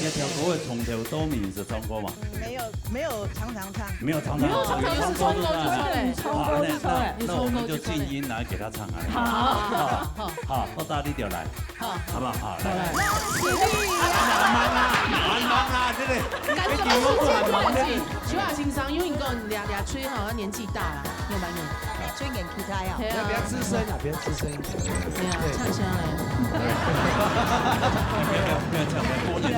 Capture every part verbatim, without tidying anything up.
這條歌的從頭到尾你是唱過嗎？沒有，沒有常常唱。沒有常常唱，沒有常常唱，有唱過就好了。有唱過就好了。好，那，那，那我們就靜音來給他唱啊。好，好，好。好，好，到大力點來。好。好不好？好，來，來。恭喜你啊！慢慢啊，慢慢啊，這個，感覺不是節目問題。徐華先生，因為你講你倆，倆吹吼，年紀大了，有沒有？ 最近吉他呀。對啊。不要吱聲啊，不要吱聲。對啊，對。唱起來。不要，不要這樣，不要過年。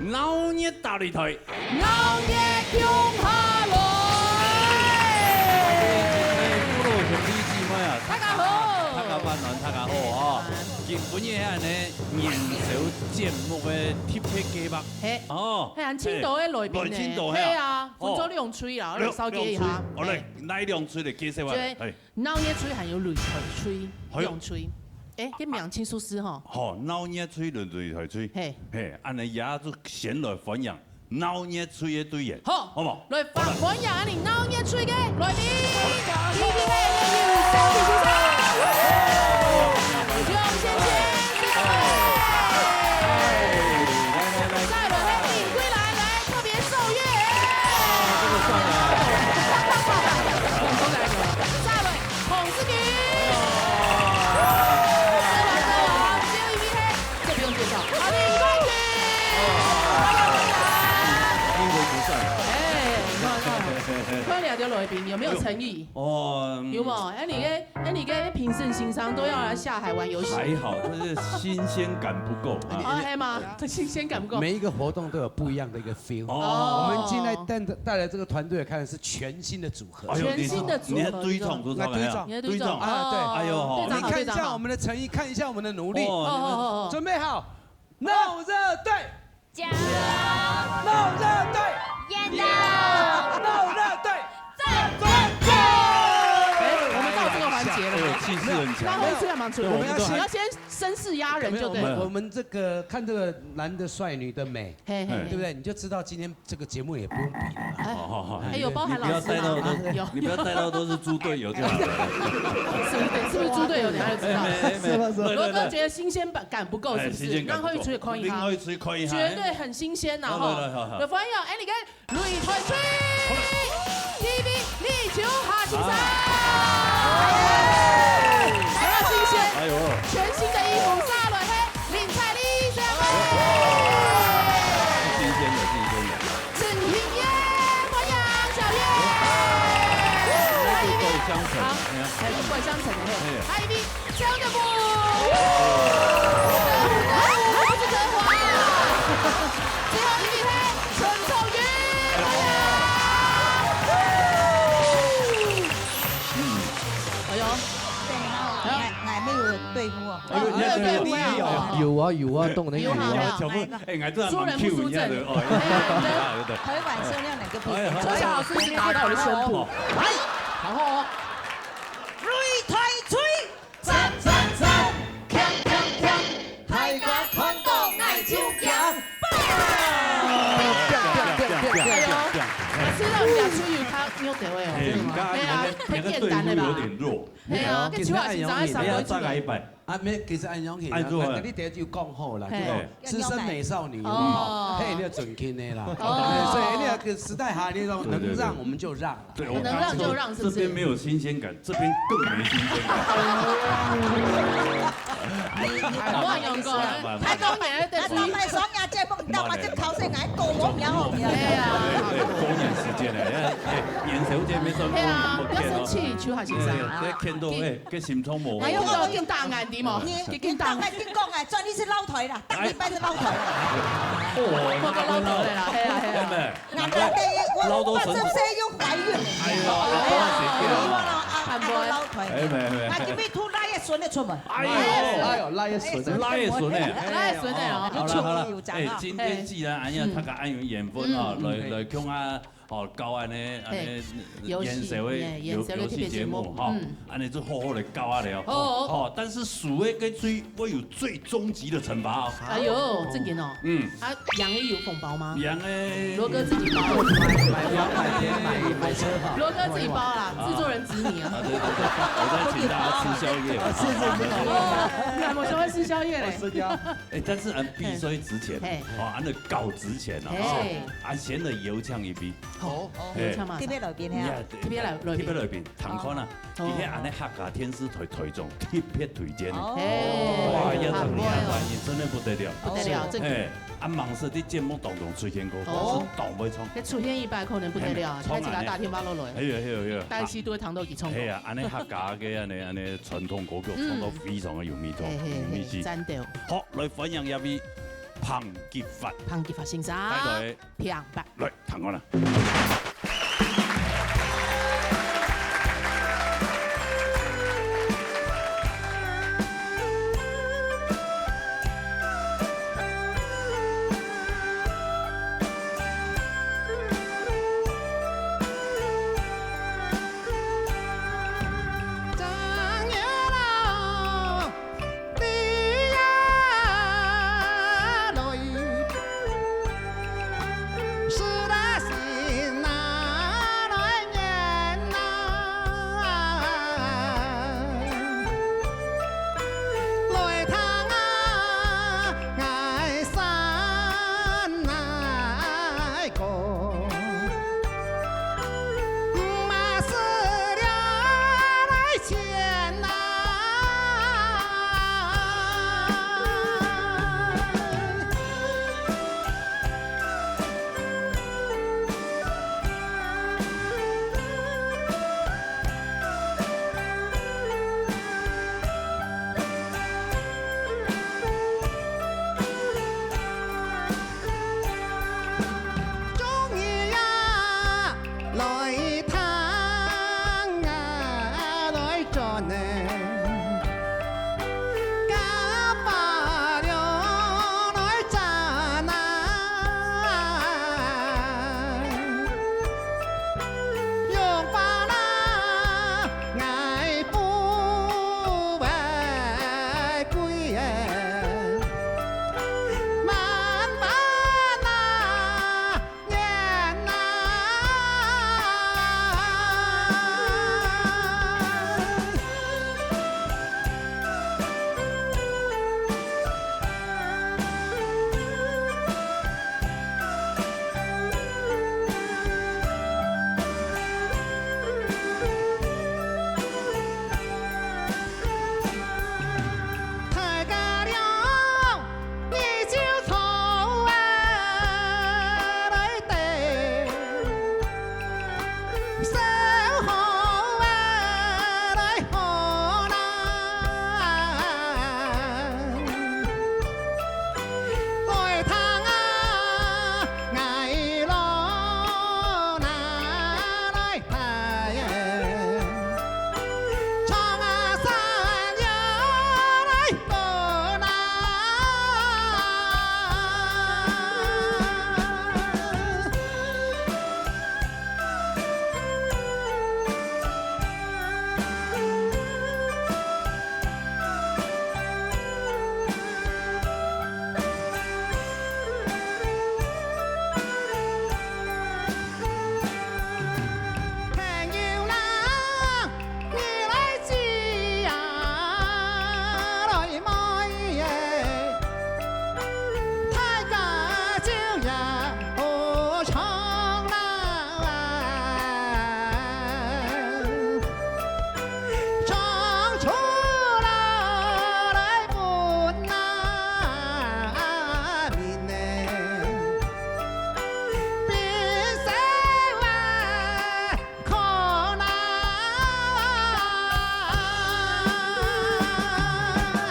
鬧熱大擂台。鬧熱共下來。哎，各位兄弟姊妹啊，大家好。大家晚安，大家好啊。今晡日係呢，年宵節目个特別計劃。嘿。哦。係啊，請到个來賓呢。嘿，來請到，嘿啊。係啊，分做兩隊啦，哦，我來紹介一下。兩，兩隊。好嘞，嘿。哪兩隊來介紹啊？對。嘿。 鬧熱隊還有擂台隊，哎喲。兩隊。哎，這名真熟悉吼。吼，鬧熱隊、擂，擂台隊。嘿。嘿，恁呢也就先來歡迎鬧熱隊个隊員，好，好無？來，歡，歡迎恁呢鬧熱隊个來賓，第一位，葉玉生先生。葉先生，謝謝。再來，來，李桂蘭，來。 特別受邀。這個算了。再來，洪世軍。這不用介紹。好，李冠廷。英文不算。哎，你看，你看，看你倈个來賓有沒有誠意？哦，嗯。有無？哎，你个 哎，你个評審先生都要來下海玩遊戲。還好，就是新鮮感不夠。哦，還嗎？新鮮感不夠。每一個活動都有不一樣的一個 feel。哦。我們今天帶，帶來這個團隊，看的是全新的組合。哎喲，全新的組合，你看，你看隊長都上來啊。你看隊長。你的隊長。隊長。哎喲，哦。隊長好，你看一下我們的誠意，隊長好。看一下我們的努力。哦，哦，哦，哦。準備好，鬧熱隊。 加油！鬧熱隊！演到！鬧熱隊！正宗！哎，我們到這個環節了嗎？哎喲，氣勢很強。那後一次要忙出來，我們要先，我們要先聲勢壓人就對了。我們，我們這個，看這個男的帥，女的美，嘿，嘿，嘿。對不對？你就知道今天這個節目也不用比了啦。哎，好，好，好。哎，有包含老師嗎？你不要帶到都，啊，有。你不要帶到都是豬隊友就好了。是不是，是不是豬隊友？你還有知道？哎，沒，沒，沒。是吧，是吧。對，對，對。羅哥覺得新鮮感，感不夠，是不是？哎，新鮮感不夠。那後一次可以哈。另外一次 可以哈。絕對很新鮮吶，吼。來，來，來，來。來歡迎，哎，你个擂台隊，T V李秋霞先生。啊。還要新鮮，哎喲。全新的衣服，上來，嘿，林采莉小姐。新鮮的，新鮮的。陳庭燕，歡迎小燕。那是夠香城，好，哎呀。還有夠香城的，嘿。哎。還有一位 張德武，不是德華。最後一位係陳仲元。哎喲，對，然後，哎，哎，沒有對付哦。哎喲，沒有對付啊。有啊，有啊，當然有啊。有啊，有啊。哎，𠊎都還蠻Q一下的哦。哎，對。很晚上那兩個不行。哎呀，秋霞老師一直打到我的胸部。哎，然後哦，擂台隊。 鏘鏘鏘，鏘鏘鏘，大家看到𠊎就驚。哎喲，老師，你倈个隊伍有點弱。哎呀，太簡單了吧？哎呀，跟其他先生還少過一組。哎呀，再來一擺。啊，沒，其實恁樣，哎，對。你第一句講好了，嘿。就講資深美少女，哦。嘿，你要準聽的啦。哦。哎，所以你要跟時代下，你說能讓我們就讓。對，對，對。對，我剛剛說，能讓就讓，是不是？這邊沒有新鮮感， 這邊更沒新鮮感。你，你，我有講，太多年了，對不起。那當然，雙牙節目，你知道嗎？這考試，𠊎講，我不要，我不要。對啊。對，過年時間了，哎，哎，年宵節沒算過年，對啊，不要生氣，秋霞先生啊。哎，這看到，哎，這心中無。還有，還有，更大眼的嘛，你，更大。你大眼，你講哎，專利是老台啦，大禮拜是老台啦。哎。哦，報告老台啦，嘿啊，嘿啊。對不對？ 難怪，我八十歲又懷孕了。哎喲，哎喲，啊，啊，老腿。哎，沒，沒。啊，今日突然也孫仔出門。哎喲，哎喲，倈仔孫仔。倈仔孫仔。倈仔孫仔哦。好了好了，有講啊。哎，今天既然恁樣，嘿。大家恁有緣分哦，嗯。來，來共下，哦，教恁呢，恁呢，嘿。遊戲，元宵个遊，嘿，元宵个遊戲節目，特別節目，哈，嗯。恁呢就好好地教下了，好，好。哦，但是輸个个最，會有最終極的懲罰哦。哎喲，正經哦。嗯。啊，贏个有紅包嗎？贏个。羅哥自己包。買，買，買，買車哈。羅哥自己包啦，製作人指你啊。啊，對，對，對，我在請大家吃宵夜。啊，是，是，是。哦，你們想要吃宵夜嘞？我吃宵。哎，但是俺必須值錢，嘿。哦，俺的稿值錢啊，嘿。哦，俺顯得油腔一筆。哦，嘿。油腔嘛。特別來賓呀。特別來，來賓。特別來賓，聽看啊，哦。今天俺的客家電視台台長特別推薦的。哦。嘿，哇，要等你啊，客家。真的不得了。不得了，哦。正經。嘿。 啊，吂識在節目當中出現過，哦。但是當會唱。該出現一擺可能不得了啊，嘿，唱啊，開始給他打電話落來。嘿喲，嘿喲，嘿喲。大家都會聽到佢唱歌。嘿啊，恁呢客家个恁呢，恁呢傳統歌曲，嗯。唱到非常的有味道，嘿，嘿，有味緒。嘿，讚到。好，來歡迎這位彭吉發。彭吉發先生。來，來。彭伯。來，聽看啊。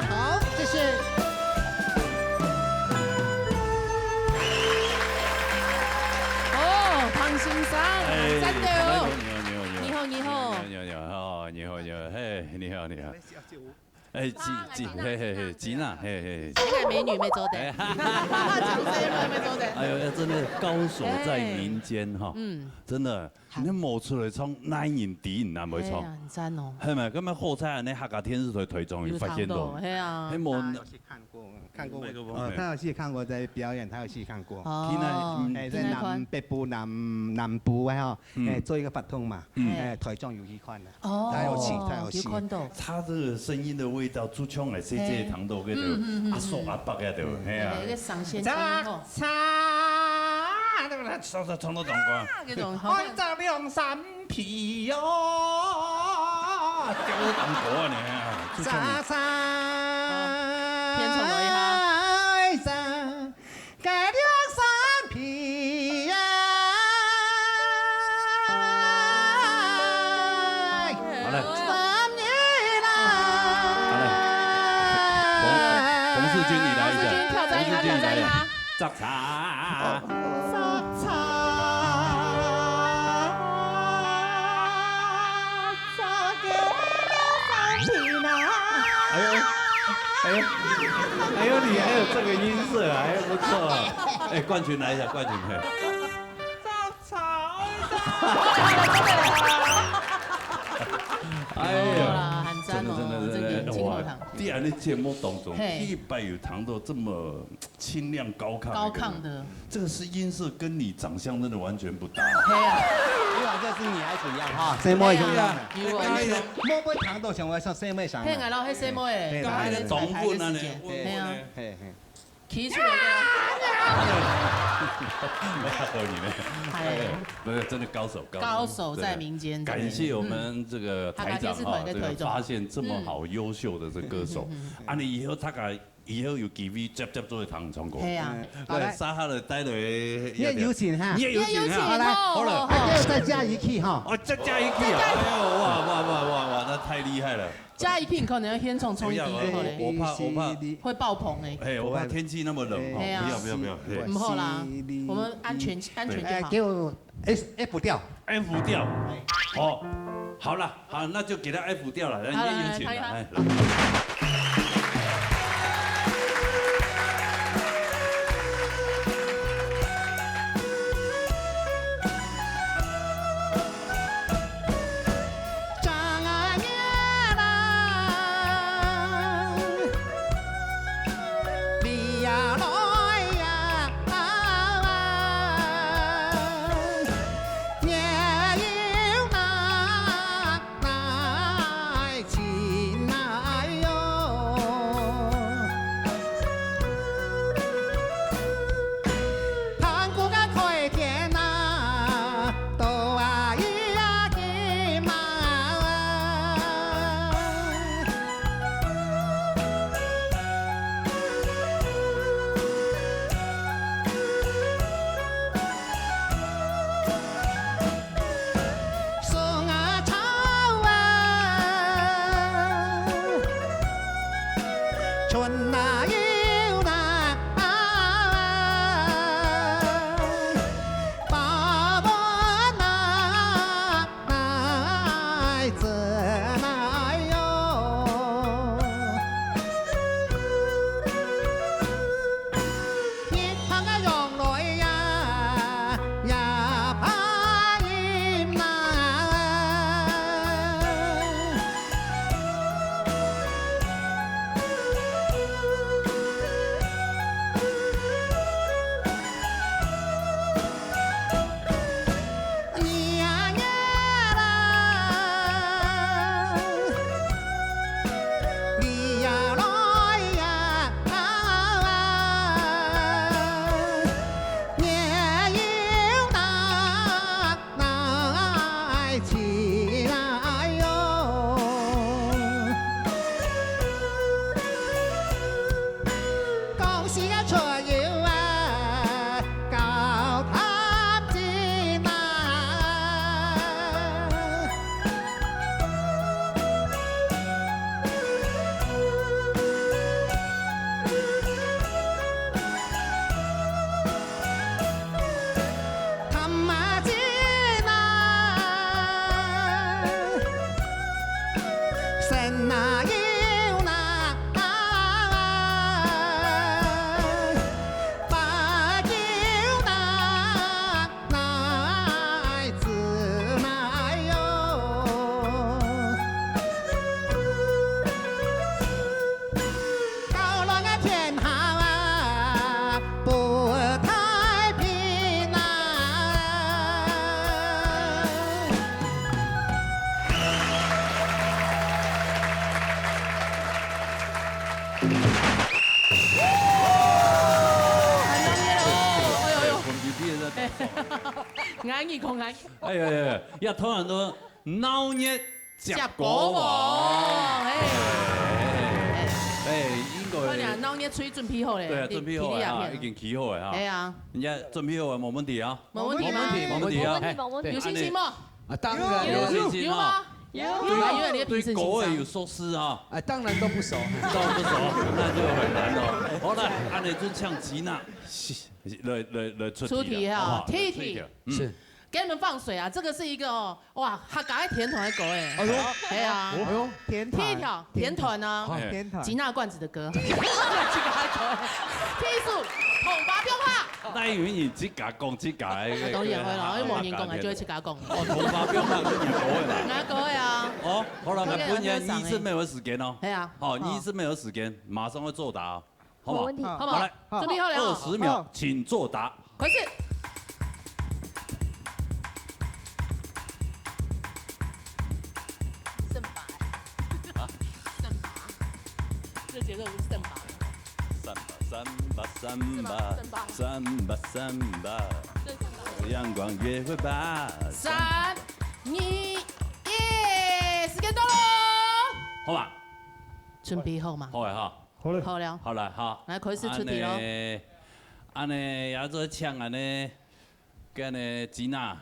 好，謝謝。哦，彭先生，哎，讚个哦。你好，你好，你好。你好，你好。你好，你好，你好。哦，你好，你好，嘿，你好，你好。哎，金，金，嘿，嘿，嘿，金啊，嘿，嘿。你看美女没做的，哎，哈哈哈哈。长辈们没做的。哎呦，真的高手在民间哈，哎，嗯。真的，你摸出来唱，哪人知你哪会唱？哎呀，很赞哦。系咪？咁样好彩，你客家电视台台长有发现到，有唱到，嘿啊。还没，他有去看过，看过我，麦克风，呃，嘿。他有去看过在表演，他有去看过。哦，现在，嗯。哎，在南，现在看。北部南，南部啊，哈，嗯。哎，做一个活动嘛，嗯。哎，台长有去看的。 哦，他有去，他有去。有看到。他这个声音的味道，就像个細细个糖豆，嘿。个对，嗯，嗯，嗯，阿叔阿伯个对，嗯。嘿啊。对，一个上线唱吼。早茶，对不对？唱唱唱到当光。啊，那种好像哎，早两三皮哟，叫我当歌呢，就像早茶。好，偏重了一下。哎，早 好嘞。好嘞。冯，冯世钧，你来一下。冯世钧挑战一下，冯世钧，你来一下。挑战一下。早茶。哎呦，哎呦，哎呦，你还有这个音色啊，还不错啊。哎，冠群来一下，冠群，嘿。哎呀，有啦，很赞哦，真的，真的，真的，真的，哇，金口糖。在恁个节目当中，嘿。第一摆有谈到这么清亮高亢的一个人，高亢的。这个是音色跟你长相真的完全不搭。嘿啊。以往就是你还是一样哈，生妹一样。哎呀，有啊，有啊。摸摸糖豆想我像生妹想。嘿，然后黑生妹，对，刚才的对，对，同步那里，对，对，对。嘿啊。嘿，嘿。 起出来个。哎，不是，真的高手，高手，高手在民间，真的。真的。感谢我们这个台长哈，嗯。他把电视台给推动。这个发现这么好，嗯。优秀的这歌手。嗯，嗯，嗯，嗯。啊，你以后大概，以后有机会接，接做一堂唱歌。嘿啊。嗯，好嘞。来，沙哈的带了，你也有请哈。你也有请哈。你也有请，好，来，好了。好，好，好。啊，给我再加一key哈。哦，再加一key啊！再加一key。哎呦，哇，哇，哇，哇，哇，那太厉害了。 加一key可能要先从，从一个好嘞。哎呀，我，我怕，我怕。会爆棚哎。哎，我怕天气那么冷哦，哎呀。不要，不要，不要，嘿。不好啦，我们安全，安全就好。哎，给我F，F调。F调。好，好了，好，那就给他F调了，来，好，你也有请了，来，来，来。哎，来。𠊎你講𠊎。哎呀呀呀，也通常都鬧熱接歌王，哎。哎，哎，應該。快點，鬧熱吹準備好咧，對啊，你準備好了啊，你，你這片。已經起好了哈。哎呀。人家準備好了，沒問題啊。沒問題嗎？沒問題，沒問題啊。沒問題，沒問題。有信心嗎？啊，當然有。有信心啊。有嗎？ 有，有啊，因為你的評審先生。對歌有熟識啊。哎，當然都不熟。都不熟，那就很難了。好，來，恁樣就請吉娜來，來，來出題了，出題哈，好不好？第一題。來出題。嗯。是。給你們放水啊，這個是一個哦，哇，客家的天團的歌哎。哎呦。哎呀。哎呦，天團。第一條，天團啊。好，哎。天團。吉娜罐子的歌。吉娜罐子的歌。第一首，紅花變化。 那因為你自家講自家的，啊，當然會啦，因為無人講，啊，就會自家講。哦，紅花變化是你歌的嘛？𠊎歌的啊。哦，好了，那不然你一直沒有時間哦。哎呀。好，你一直沒有時間，馬上會作答哦，好不好？沒問題。好不好？好，來，好。準備好了。二十秒，好。請作答。開始。聖巴。啊？聖巴。這節奏是聖巴。 三八三八三八三八三八，陽光約會吧。三、二、一，時間到咯！好吧。準備好嗎？好了哈。好了。好了。好了哈。來，開始出題咯。恁樣，恁樣，也做請恁樣 跟呢吉娜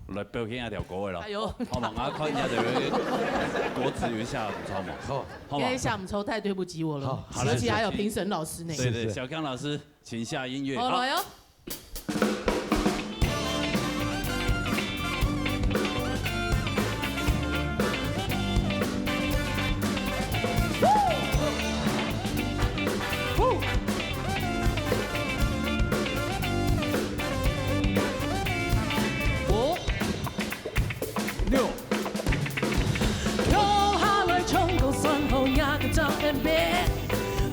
來表現一條歌的咯。哎呦。好嘛，𠊎看一下這個歌詞有一下毋錯嘛。好。好嘛。這一下毋錯，太對不起我了。好，好，來，而且還有評審老師呢。對，對，是，是。小康老師，請下音樂。好，好。來哦。 五、六。共下來唱歌算好，也个張恩美。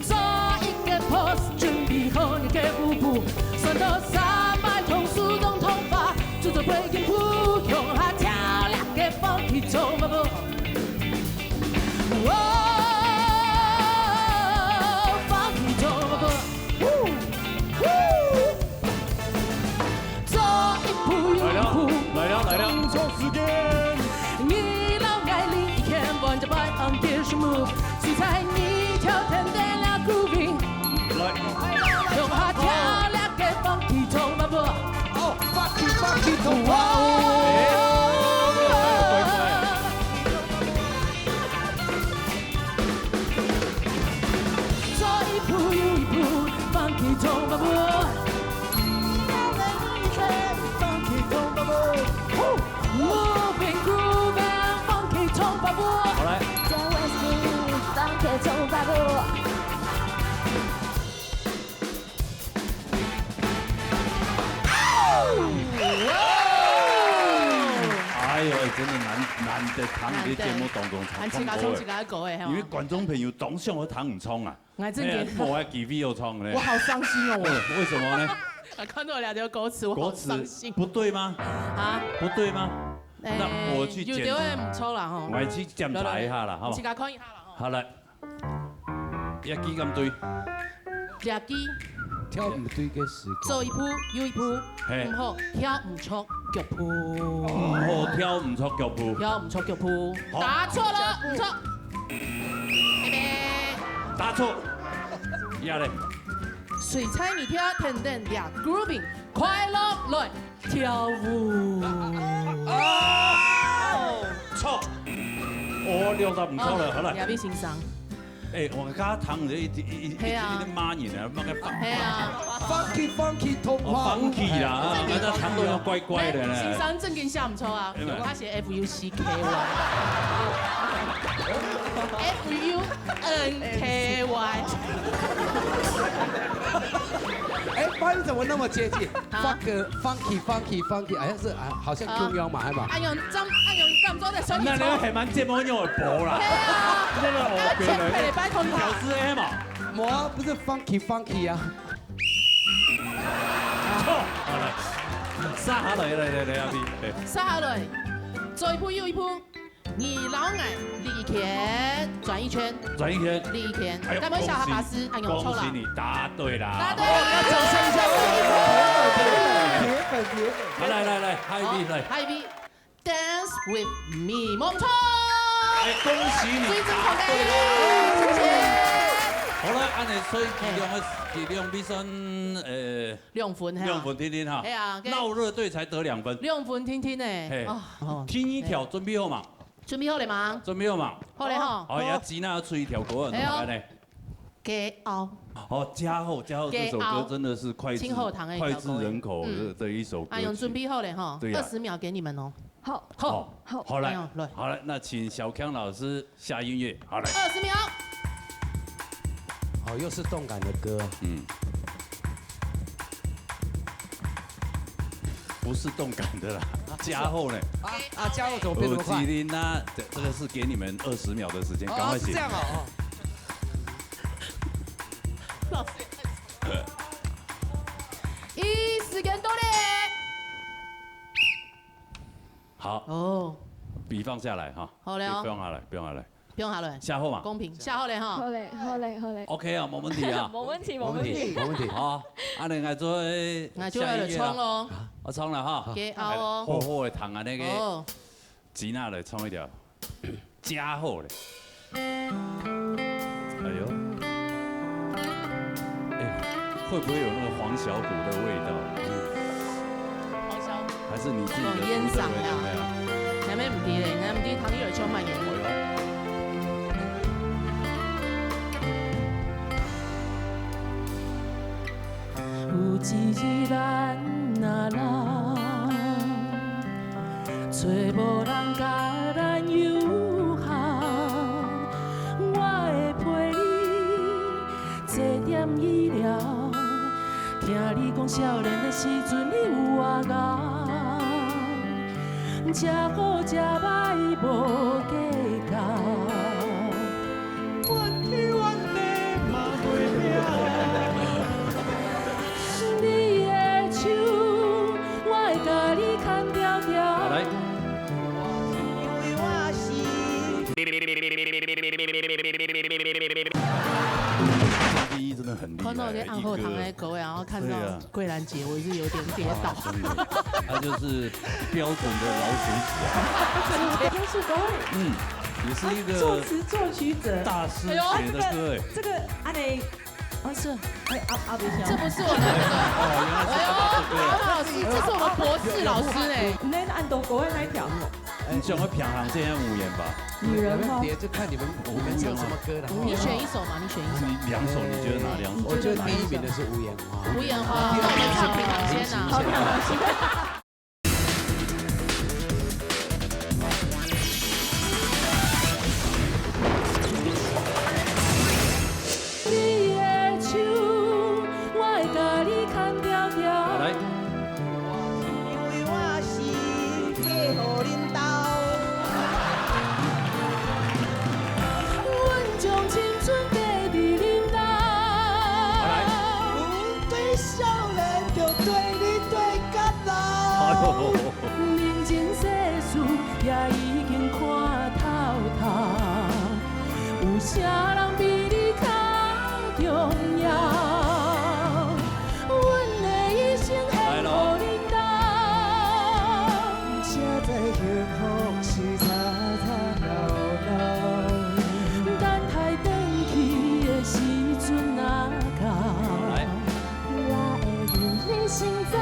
做一個pose，準備好你个舞步，算到三擺同手動動法，做做背景舞，共下跳這個funky jumbo。 哦，funky jumbo，呼，呼。做一步又一步，來了，來了，來了。動作時間。你老愛你一天晚上擺on this move，現在你跳天天了grooving。來。共下跳這個funky jumbo。哦，funky，funky jumbo。哦。 做一步又一步，funky jumbo。Funky jumbo。Moving, grooving, funky jumbo。好，來。Dance with me, funky jumbo。 哎呦，哎，真的難，難得聽你的節目當中唱，難得。唱歌的。自家唱自家的歌的，吼。因為觀眾朋友當想愛聽你唱啊。哎，真的。哎呀，無愛機會好唱呢。我好傷心哦，我。哎，為什麼呢？我看到這條歌詞，我好傷心。歌詞不對嗎？啊？不對嗎？哎，那我去檢查。有點毋錯啦，吼。我去檢查一下啦，好不好？自家看一下啦，吼。好，來。 這句敢對？這句。跳毋對个時間。做一步又一步，嘿。毋好跳毋著腳步。毋好跳毋著腳步。跳毋著腳步。好。答錯了，毋著。拜拜。答錯。這咧？水彩你跳，天天跳，grooving，快樂來。 跳舞。哦，著。哦，六十毋著了，好了。哦，這位先生。哎，我剛剛聽著一，一，一，係啊。一直罵人啊，罵个funky。係啊。Funky，funky，哦，funky啦，啊，那他唱歌要怪怪的呢。哎，先生正經寫毋著啊，哎，他寫F U C K Y。F U N K Y。哎，發音怎麼那麼接近？ 啊。Funky，funky，funky，funky，好像是啊，好像中央嘛，係嘛？哎喲，恁，哎喲，恁做得選你錯。那你還蠻節目有播啦。對啊。那個哦，哎，前輩，拜託你。表示A嘛。無啊，不是funky，funky啊。錯，好了。接下來，來，來，來，阿弟，哎。接下來，做一步又一步。你老爱李健，转一圈，转一圈。李健，哎呦，该不会下巴斯，恭喜，哎呦，错了。恭喜你答对啦。答对。好，来来来，下一位，好，来。下一位，Dance with me，没错。哎，恭喜你答对啦。谢谢。好了，按呢所以其中的，其中比算，呃，两分，嘿啊。两分定定哈。嘿啊，OK。闹热队才得两分。两分定定呢，嘿。哦。听一条，准备好吗？ 准备好了吗？准备好吗？好了吼。好，也要吉娜要出一条歌，哎呦。怎么办呢？给熬。哦，加厚，加厚这首歌真的是脍炙，脍炙人口的，嗯。的一首歌曲。哎呦，准备好了吼，对呀。二十秒给你们哦。好，好，好，好，来，哎呦，来。好了，那请小康老师下音乐，好，来。二十秒。好，又是动感的歌。嗯。 不是动感的啦，加厚呢。啊，啊，加厚怎么变那么快？有麒麟啊，这，这个是给你们二十秒的时间，赶快写。哦，是这样哦，哦。老师也太爽了。咦，时间到了。好。哦。笔放下来哈。好了哦。笔放下来，笔放下来。 不用好了。下厚嘛。公平，下厚了哈。好嘞，好嘞，好嘞。OK啊，没问题啊。没问题，没问题。没问题，没问题。好，啊，恁樣做，哎，下一个啦。𠊎就來唱咯。我唱了哈。給熬哦。厚厚的糖啊，那个哦。吉娜來唱一條，加厚的。哎呦，哎，會不會有那個黃小琥的味道？黃小 還是你自己的獨特味道？有沒有？還沒毋知咧，還毋知唐月兒唱麼个。有一日咱若老，找無人甲咱有孝，我會陪你 坐踮醫療，聽你講少年的時陣你有偌𠢕，食好食歹無計較。阮天阮地嘛袂變。你的手，我會甲你牽牢牢。好，來。 第一真的很厲害，看到這暗號堂的歌，然後看到桂蘭姐，我是有點跌倒。一個，哇，真的，他就是標準的老鼠屎啊。老鼠狗。嗯，也是一個作詞作曲者。大師級的歌哎。哎呦，這個，這個，按呢 哦，是。哎，啊，啊，不是啊。這不是我的那個。哦，原來是阿爸的歌啊。哎呦，阿爸老師，這是我們博士老師哎。恁暗都國外那一條。你想要平衡這樣無緣吧？女人哦。沒問題，就看你們，你們唱什麼歌了。你選一首嘛，你選一首。你兩首，你覺得哪兩首？我覺得第一名的是無緣花。無緣花，那我們唱平衡線啊。好，平衡線。 你的手，我會甲你牽牢牢。好，來。因為我是嫁予恁兜。阮將青春嫁佇恁兜。好，來。阮對少年就綴你綴甲老。哎呦。 人情世事也已經看透透，有啥人比你較重要？阮的一生獻予恁兜，才知幸福是吵吵鬧鬧。等待轉去的時陣若到，來。 我會為你成長，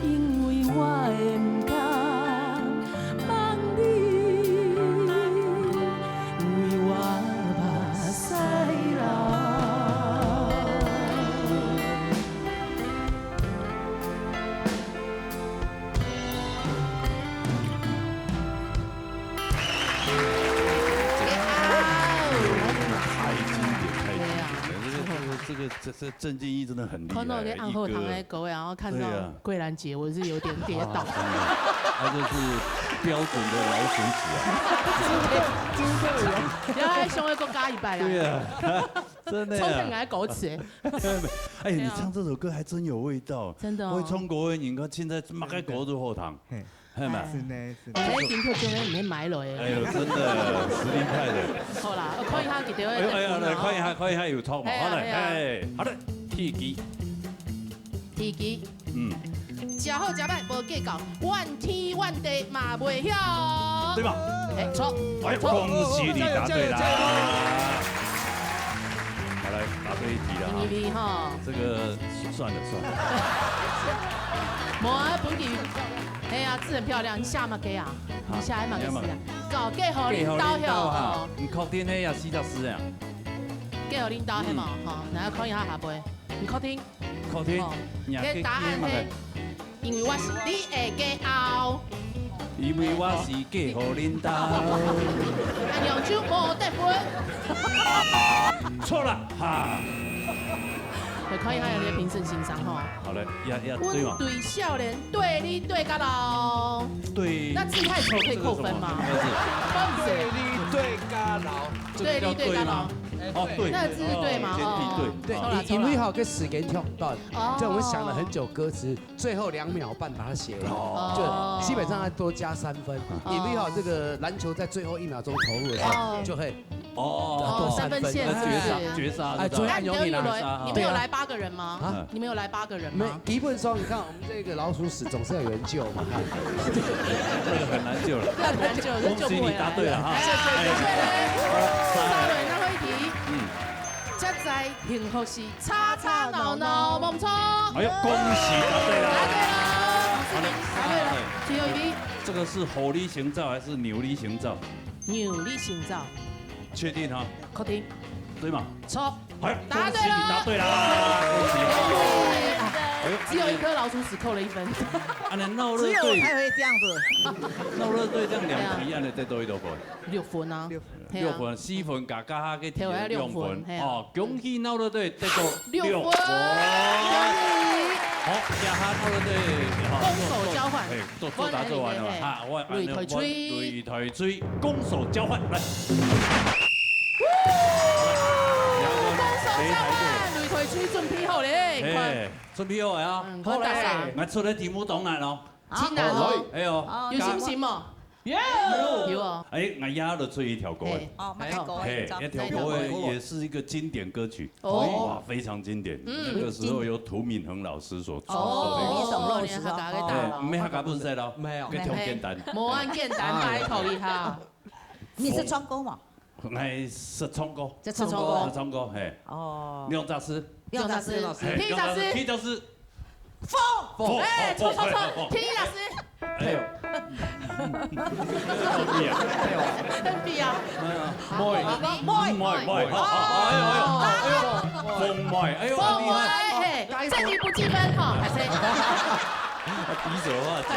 因為我會毋甘放你，為我目屎流。 太經典，太經典了。這個，這個，這個，這，這鄭敬怡真的很厲害，看到這暗號堂的歌，然後看到，對啊。桂蘭姐，我是有點跌倒。啊，真的，她就是標準的老鼠屎啊。真的，真的耶。然後還想要再加一擺啦。對啊，真的啊。衝上來狗屎。哎，你唱這首歌還真有味道。真的哦。會唱歌的人，你看現在擘開口就好聽。嘿。係嘛？哎。是呢，是呢。哎，金曲獎呢，毋免買落去。哎喲，真的，實力派的。好啦，看一下佢兜个得分啦，哎喲，哎喲，來，看一下，吼。看一下有錯無？哎呀，好嘞，哎呀。哎，好嘞，第一題。第一題。嗯。食好食歹無計較，怨天怨地嘛袂曉。對吧？哎，錯。哎，錯。恭喜你答對啦！加油，加油，加油！好，來，答對一題了哈。第二題哈。這個算了，算了。無啊，本題 哎呀，字很漂亮，你寫麼个啊？啊，你寫麼个字啊？你寫麼个？搞嫁予恁兜曉哦。嫁予恁兜啊，你確定係四隻字啊？嫁予恁兜係無？嗯。吼，來看一下下背，你確定？確定？哦，你這答案係，因為我是你的家後。因為我是嫁予恁兜。啊，恁樣就無得分。錯了，哈。來看一下你的評審先生吼。好嘞，也，也對嘛。阮對少年 對你對甲老。對。那字太醜可以扣分嗎？這個什麼？不是。對你對甲老。這個叫對嗎？對你對甲老。哦，對。那個字是對嗎？哦，哦，哦。對，好啦，因，因為吼，這時間忒短，哦。所以我們想了很久歌詞，最後兩秒半把它寫完，哦。就基本上要多加三分。哦。因為吼，這個籃球在最後一秒鐘投入的時候，哦。就會 哦，哦，三分線是不是？絕殺，絕殺，哎，是吧？最後有名啊。那你們有來，你們有來八個人嗎？啊？你們有來八個人嗎？沒，基本上你看我們這個老鼠屎總是要有人救嘛。這個很難救了。很難救，就救不回來了。恭喜你答對了哈。哎，謝謝，謝謝。哎。好，下一位，最後一題。嗯。這在幸福是吵吵鬧鬧，無錯。哎喲，恭喜答對了。答對了，恭喜你，答對了。好嘞。最後一題。這個是虎力行走還是牛力行走？牛力行走。 確定哈？確定。對嗎？錯。哎，答對了。恭喜你答對啦！恭喜！哎喲，只有一顆老鼠屎扣了一分。啊，那鬧熱隊，只有我才會這樣子。鬧熱隊這樣兩題，對啊。啊，那得多幾多分？六分啊。六分。嘿啊。六分，四分加加下去提了兩分。提了兩分，嘿啊。哦，恭喜鬧熱隊得到六分。六分。恭喜。好，這下鬧熱隊，好，攻守交換。哎， 做，做答做完了嘛，嘿，嘿，嘿。哈，我，雷台吹。雷台吹，攻守交換，來。攻守交換，雷台吹準備好咧，你看。哎，準備好啊。嗯，看大家。來，出个題目當難哦。真難哦。哎喲。哦，有信心無？有。有哦。哎，𠊎這下就出一條歌。嘿。哦，麼个歌？嘿，好。一條歌也是一個經典歌曲。 哦。哇，非常經典，嗯。那個時候由涂敏恆老師所創作的一個。哦，那時候。哦，你客家个大佬。哎，毋係客家本色咯，沒有。該條簡單。無恁簡單，拜託一下。你識唱歌無？𠊎識唱歌。識唱歌。識唱歌，嘿。哦。兩隻字。兩隻字。嘿，第一隻字。兩隻字，第一隻字。 風。風，哎，哦，錯，錯，錯，哦，哦，第一隻字。哎喲。很比啊。很比啊。妹。妹。妹。妹，妹，好，好，哎喲，哎喲，哎喲，風妹，哎喲，很厲害。風妹，嘿，這題不計分，吼，還是。比手畫腳。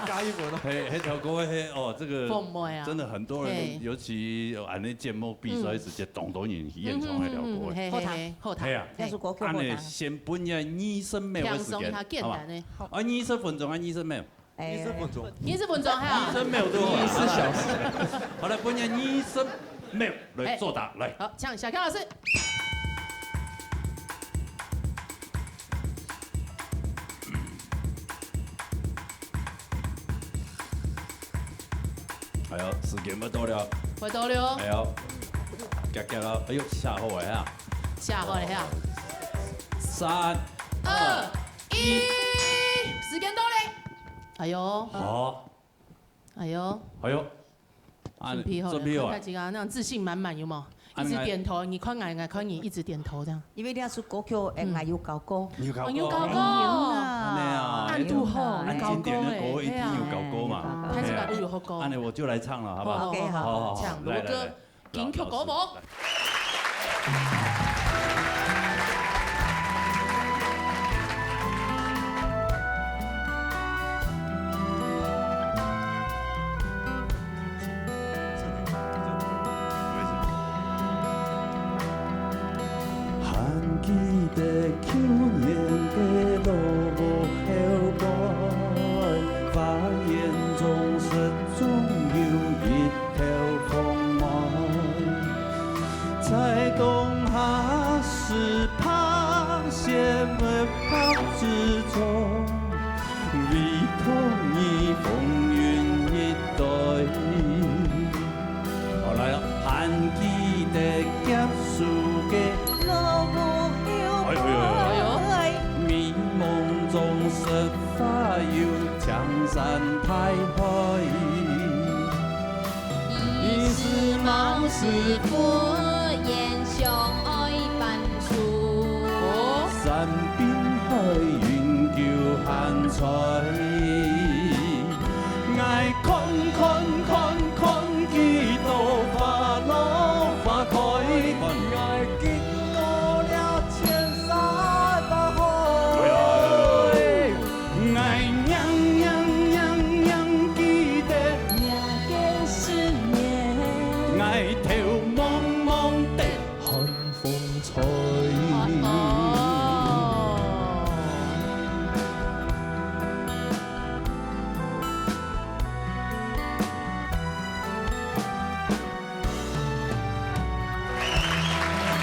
加一分哦。嘿，那條歌，嘿，哦，這個風妹啊。真的很多人，嘿。尤其有恁呢節目比賽時間，當多人去演唱那條歌。嗯，嗯，嗯，嘿，嘿，嘿。好聽，好聽。嘿啊。 這首歌曲好聽。恁呢，先分一下二十秒个時間，輕鬆一下，簡單的。好無？啊，二十分鐘啊，二十秒。哎。二十分鐘。二十分鐘，哈。二十秒就好。二十小時。好，來，分一下二十秒來作答，哎。來。好，請小強老師。 哎喲，時間要到了。要到了。哎喲，遽遽啊，哎喲，寫好了哈。寫好了哈。三、二、一，時間到咧。哎喲。好。哎喲。哎喲。 啊，準備好了，準備好啊。看看這個啊，那種自信滿滿，有沒有？啊，一直點頭，你看𠊎，𠊎看你，一直點頭這樣。因為這首歌曲，哎，嗯。𠊎有搞過。你有搞過？哦，你有搞過。哎呀，恁堵好，恁經典的歌，你搞過欸，一定有搞過嘛。嘿啊。哎呀。他這個都有好歌。哎呀，恁呢我就來唱了，好不好？OK，好。好，好，好，請，來，來，來。羅哥，金曲歌無？來，老師，來。 還記得舊年的落雨後背，花園中始終有一 條風妹，在冬夏時拍謝目泡之中，為討你風雲花有青山大海。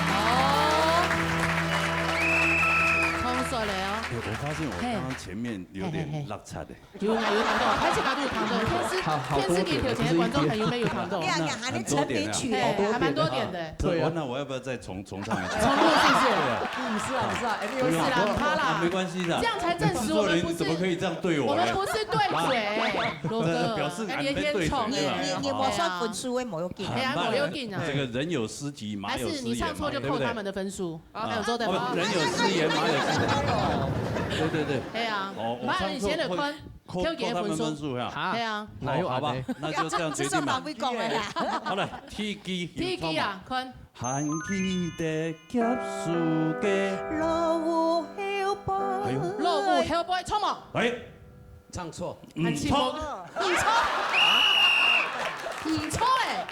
哦，通順了哦。哎，我发现我刚刚前面有点落差的。有啊，有听到，开始大家都有听到，电视，好，好多点，电视机头前的观众朋友们有听到。不是一点。你看，你看，还能成名曲耶。哎，还蛮多点的。对啊。那我要不要再重，重唱一次？重录是不是？对啊。不是啊，不是啊，哎，你有不用，想过？不是啦，怕啦。啊，没关系啦。这样才证实我们不是，制作人怎么可以这样对我呢？我们不是对嘴，罗哥，这表示俺在对嘴，哎，你也偏宠哎。对吧？你，你，你，我算分数，我也没有给。哎呀，没有给呢。这个人有失己，马有失言嘛，还是你唱错就扣他们的分数。对不对？ 啊，还有周德芳。哦，人有失言，马有失言。对，对，对。哎呀，哦，我唱错，马上先来看，扣，扣，扣他们分数哈。哈，哎呀。哪有哦，好吧，恁呢？那就这样决定吧。这种，这种哪会讲的啦？好了，第一个，第一个啊，看。还记得结束个。落雨后背。哎呦。落雨后背，错吗？哎。唱错。嗯，错。错。嗯，错。嗯，错哎。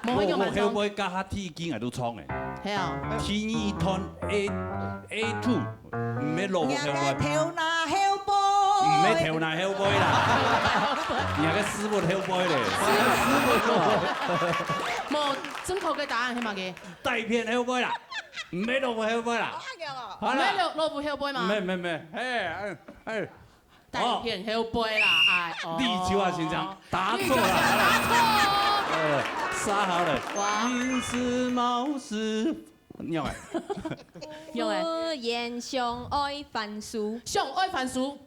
無，我，我後尾加下第一句𠊎都唱誒。係啊。第二段A，A two，毋係落雨後背。若个頭那後背。毋係頭那後背啦。若个屎朏後背咧。屎朏後背。無，正確个答案係麼个？大便後背啦，毋係落雨後背啦。好啦。毋係落，落雨後背嗎？毋係，毋係，毋係，嘿，哎，哎。 大便後背啦，哎，哦。立秋啊，先生，答錯了。立秋先生答錯。呃，啥好了？哇。人是貓是，仰仔？仰仔？忽然想愛番薯。想愛番薯。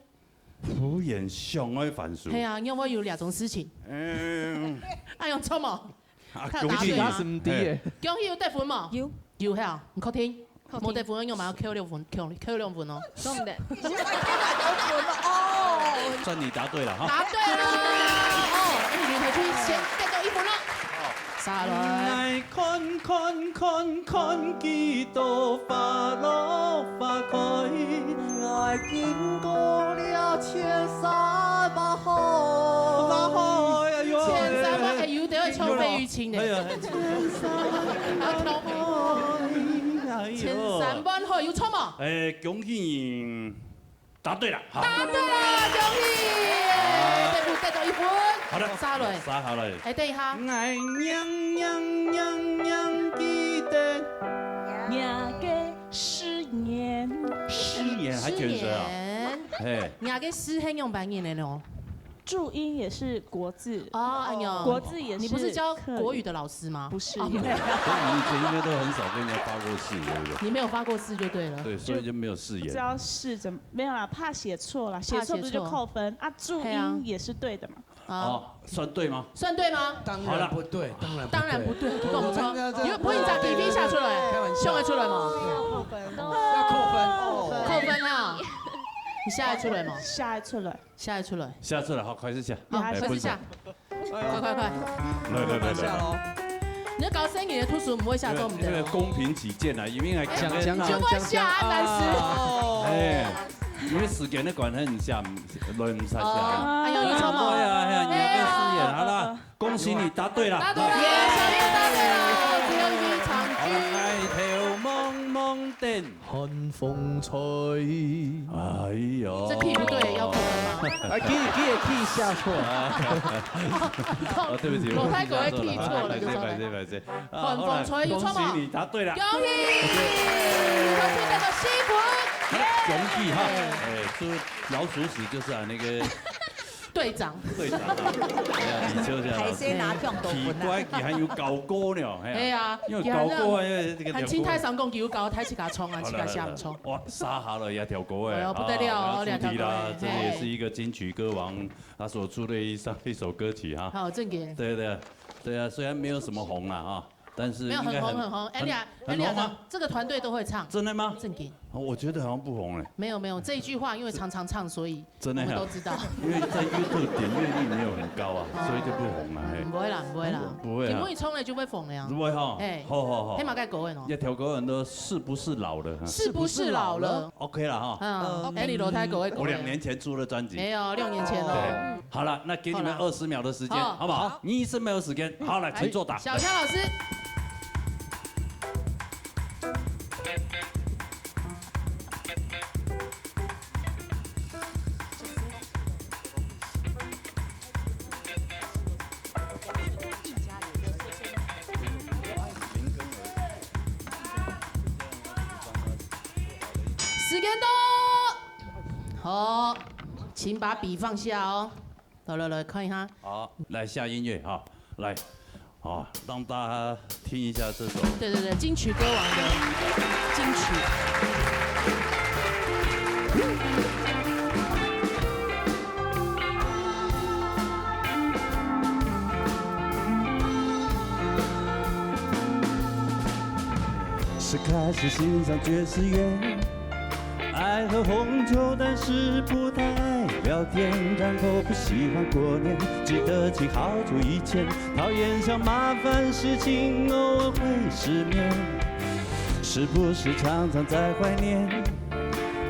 忽然想愛番薯。係啊，仰會有這種事情？嗯。哎喲，錯無？ 啊，佢有答對嗎？恭喜你。係毋係誒？恭喜有得分無？有。有係啊，你確定？確定。無得分，仰嘛愛扣兩分，扣，扣兩分哦。講毋得。你是愛扣兩分哦。算你答對了哈。答對了。哦，哎，你回去先得到一分了。好。下來。 千山萬海，哎喲，千山萬海，有得會唱費玉清的。哎呀，千山萬海，哎喲。千山萬海，有錯無？哎，恭喜你答對了，哈。答對了，恭喜！啊。得分，得到一分。好的，下來。下來。哎，等一下。哎，娘，娘，娘，娘，記得。娘个 誓言。誓言還捲舌啊？誓言。嘿。若个誓係仰般形个呢？注音也是國字。哦，哎喲。國字也是你不是教國語的老師嗎？不是。哦，沒有。所以你以前應該都很少跟人家發過誓，對不對？你沒有發過誓就對了。對，所以就沒有誓言。不知道是怎麼，沒有啦，怕寫錯啦，寫錯不是就扣分？怕寫錯。啊，注音也是對的嘛。 啊。哦，算對嗎？算對嗎？當然不對，好了。當然不對。當然不對，你講錯。我們這，因為不然你咋題目寫出來，開玩笑。想得出來嗎？要扣分哦。扣分啊！你寫得出來嗎？寫得出來。寫得出來。寫出來，好，開始寫。好，哎，開始寫。快，快，快。來，來，來，來。寫咯。你要搞生意的，讀書毋會寫，做毋得哦。因為，因為公平起見啊，因為哎，講，講，講，就會寫，講，講。但是。哦。哎。 因為時間的關係，你寫毋，來毋煞寫。哦，哎喲，有錯無？哎呀，哎呀，你還跟誓言，好啦，恭喜你答對了。答對了，小麗答對了，最後一題長句。好了，抬頭望望天，寒風吹。哎喲。這key不對，要扣分嗎？哎，key，key，key寫錯。哦，對不起，我key寫錯了。老太狗會key錯了，就錯了。歹勢，歹勢，歹勢。啊，好了，寒風吹，有錯嗎？恭喜你答對了。恭喜！恭喜得到四分。 恭喜哈！哎，這老鼠屎就是啊，那個，隊長。隊長啊，哎呀，李秋霞老師。海鮮拿跳斗奇怪，佢還有搞過呢，哎呀，哎呀，因為搞過啊，因為這個還清太上講佢有搞，太自家衝啊，自家想衝。哇，殺好了也跳過哎，哎呦，不得了哦，啊，兩條狗哎，這也是一個金曲歌王他所出的一首一首歌曲哈。好，正經。對對對啊，雖然沒有什麼紅了哈，但是沒有很紅很紅，Elia，很紅嗎？這個團隊都會唱，真的嗎？正經。我覺得好像不紅哎。沒有沒有，這一句話因為常常唱，所以真的呀，我們都知道。因為在YouTube點閱率沒有很高啊，所以就不紅了，嘿。不會啦，不會啦，不會啊，節目一衝了就會紅了呀。不會哈，哎，好好好，黑馬蓋狗問哦，要挑歌很多，是不是老了？是不是老了？OK了哈，嗯，哎，你老太狗會狗。我兩年前出了專輯，沒有，六年前哦。對，好了，那給你們二十秒的時間，好不好？你一直沒有時間，好，來，請作答。小强老师。 時間到，好，請把筆放下哦。來來來，看一下。好，來下音樂哈，來，好，讓大家聽一下這首。對對對，金曲歌王的金曲。 是开始欣赏爵士乐，爱喝红酒，但是不太爱聊天，然后不喜欢过年，记得请好久以前，讨厌小麻烦，事情偶尔会失眠，是不是常常在怀念？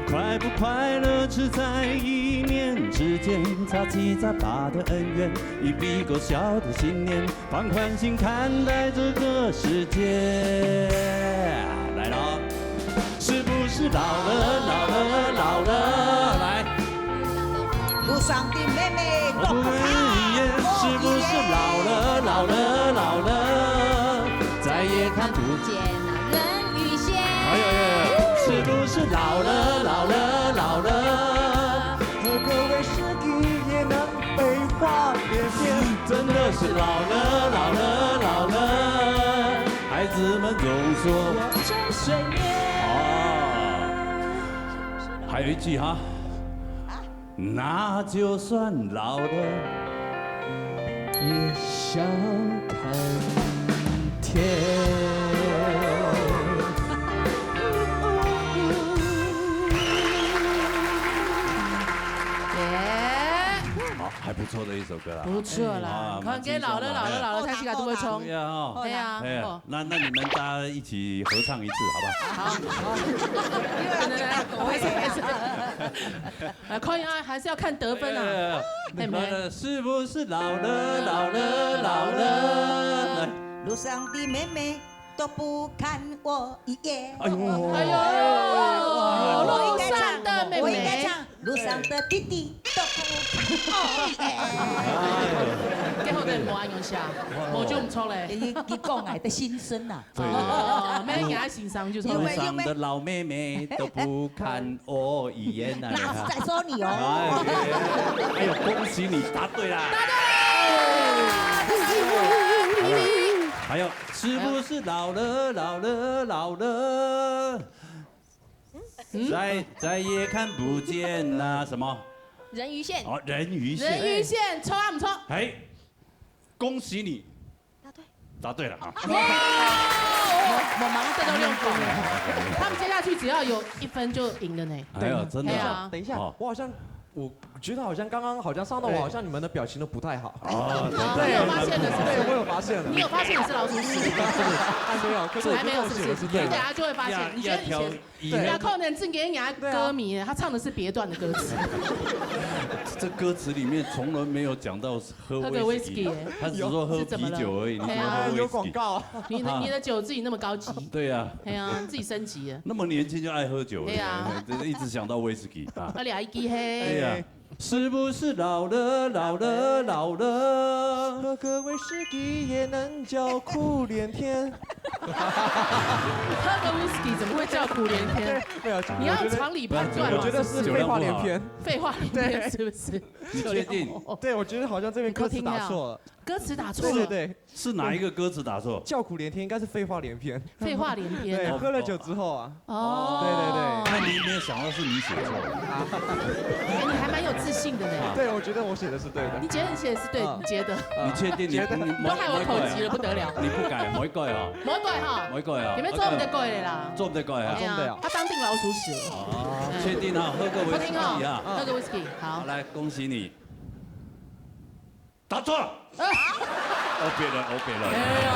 快不快乐只在一念之间，杂七杂八的恩怨，一笔勾销的信念， 放宽心看待这个世界。来了，是不是老了，老了，老了？来。路上的妹妹多好看，是不是老了，老了，老了？再也看不见那人鱼线。哎呦呦呦，是不是老了，老了，老了？喝个威士忌也能 飞花变变。真的是老了，老了，老了，孩子们总说我像水面。哦，还有一句哈，那就算老了，也笑看天。 耶！好，还不错的一首歌啦。不错啦，啊，看见老了，蛮轻松的，老了，老了，哎。他自家都会冲。对啊，哦。对啊，哎呀，哦。那，那你们大家一起合唱一次，好不好？好，好。来，可以啊，还是要看得分啊。哎，哎，哎，哎，哎，没。那，那是不是老了，老了，老了？来。路上的妹妹 都不看我一眼。哎呦，哎呦，路上的妹妹。我应该唱，路上的弟弟都不看我一眼。哎呦，几好个，无安用写，无就毋错咧。你，你讲我的心声啊。对，对，对。哦，没人给他欣赏，就是因为，路上的老妹妹都不看 哦，语言啊，那是在说你哦。哎，哎呦，恭喜你答对啦！答对啦！还有，是不是老了，老了，老了？嗯？再，再也看不见那什么？人鱼线。哦，人鱼线。人鱼线，错啊，不错。哎，恭喜你， 答对。答对了啊。哇！我，我马上得到六分了。他们接下去只要有一分就赢了呢。哎呀，真的啊。对啊。等一下，哦。我好像，我觉得好像刚刚好像上到我，哎。好像你们的表情都不太好。哦，对，对，我有发现了，是不是？对，我有发现了。你有发现你是老鼠屎吗？还没有，可是我觉得我写的是对的。还没有，是不是？你等下就会发现，你觉得以前 对。不要看人正经人家歌迷，对啊。他唱的是别段的歌词。这歌词里面从来没有讲到喝威士忌，喝个威士忌耶。他只说喝啤酒而已，你怎么喝威士忌？是怎么了？哎呀，有广告。你的，你的酒自己那么高级。对啊。哎呀，你自己升级了。那么年轻就爱喝酒，哎呀。对，一直想到威士忌啊。啊，聊一支嘿。对啊。是不是老了，老了，老了？喝个威士忌也能叫苦连天。喝个 whisky 怎么会叫苦连天？没有，你要常理判断嘛。我觉得是废话连篇。废话连篇是不是？你确定？对，我觉得好像这边歌词打错了。歌词打错了。对对对，是哪一个歌词打错？叫苦连天应该是废话连篇。废话连篇。对，喝了酒之后啊。哦，对对对。那你没有想到是你写错了？哎，你还蛮有自信的呢。对，我觉得我写的是对的。你觉得你写的是对，你觉得？你确定你觉得你都害我口急了不得了。你不改，莫改哈，莫改哈，莫改哈。你们做毋得改的啦。做毋得改哈。哎呀，他当定老鼠屎了。哦，确定哈，喝个威士忌哈。喝个 whisky，好。来，恭喜你。答错了。哦，别了，哦，别了。哎呀，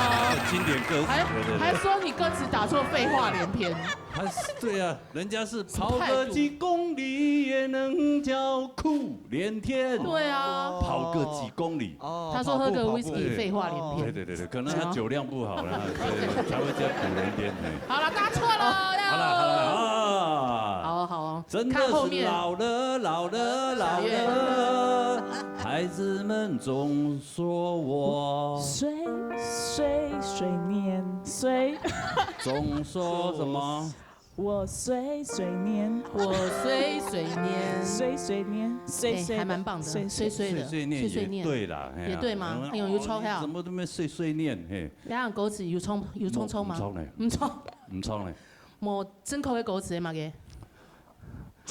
经典歌词，还对对对。还说你歌词打错，废话连篇。他是对啊，人家是跑个几公里也能叫苦连天。对啊，跑个几公里。哦他说喝个跑步 whisky，废话连篇。对对对对，可能他酒量不好啦，所以才会叫苦连天。哎。好了，答错了。好了好了啊。好好，真的是看后面。老了老了老了，孩子们总说我岁岁岁年岁，总说什么？我岁岁年，我岁岁年，岁岁年，岁岁哎，还蛮棒的，岁岁的，碎碎念也对啦，哎呀也对吗？哎呦，有错哈怎。么都没碎碎念？嘿，两样歌词有冲有冲冲吗？唔冲呢，唔冲，唔冲呢。无正确的歌词嘛个。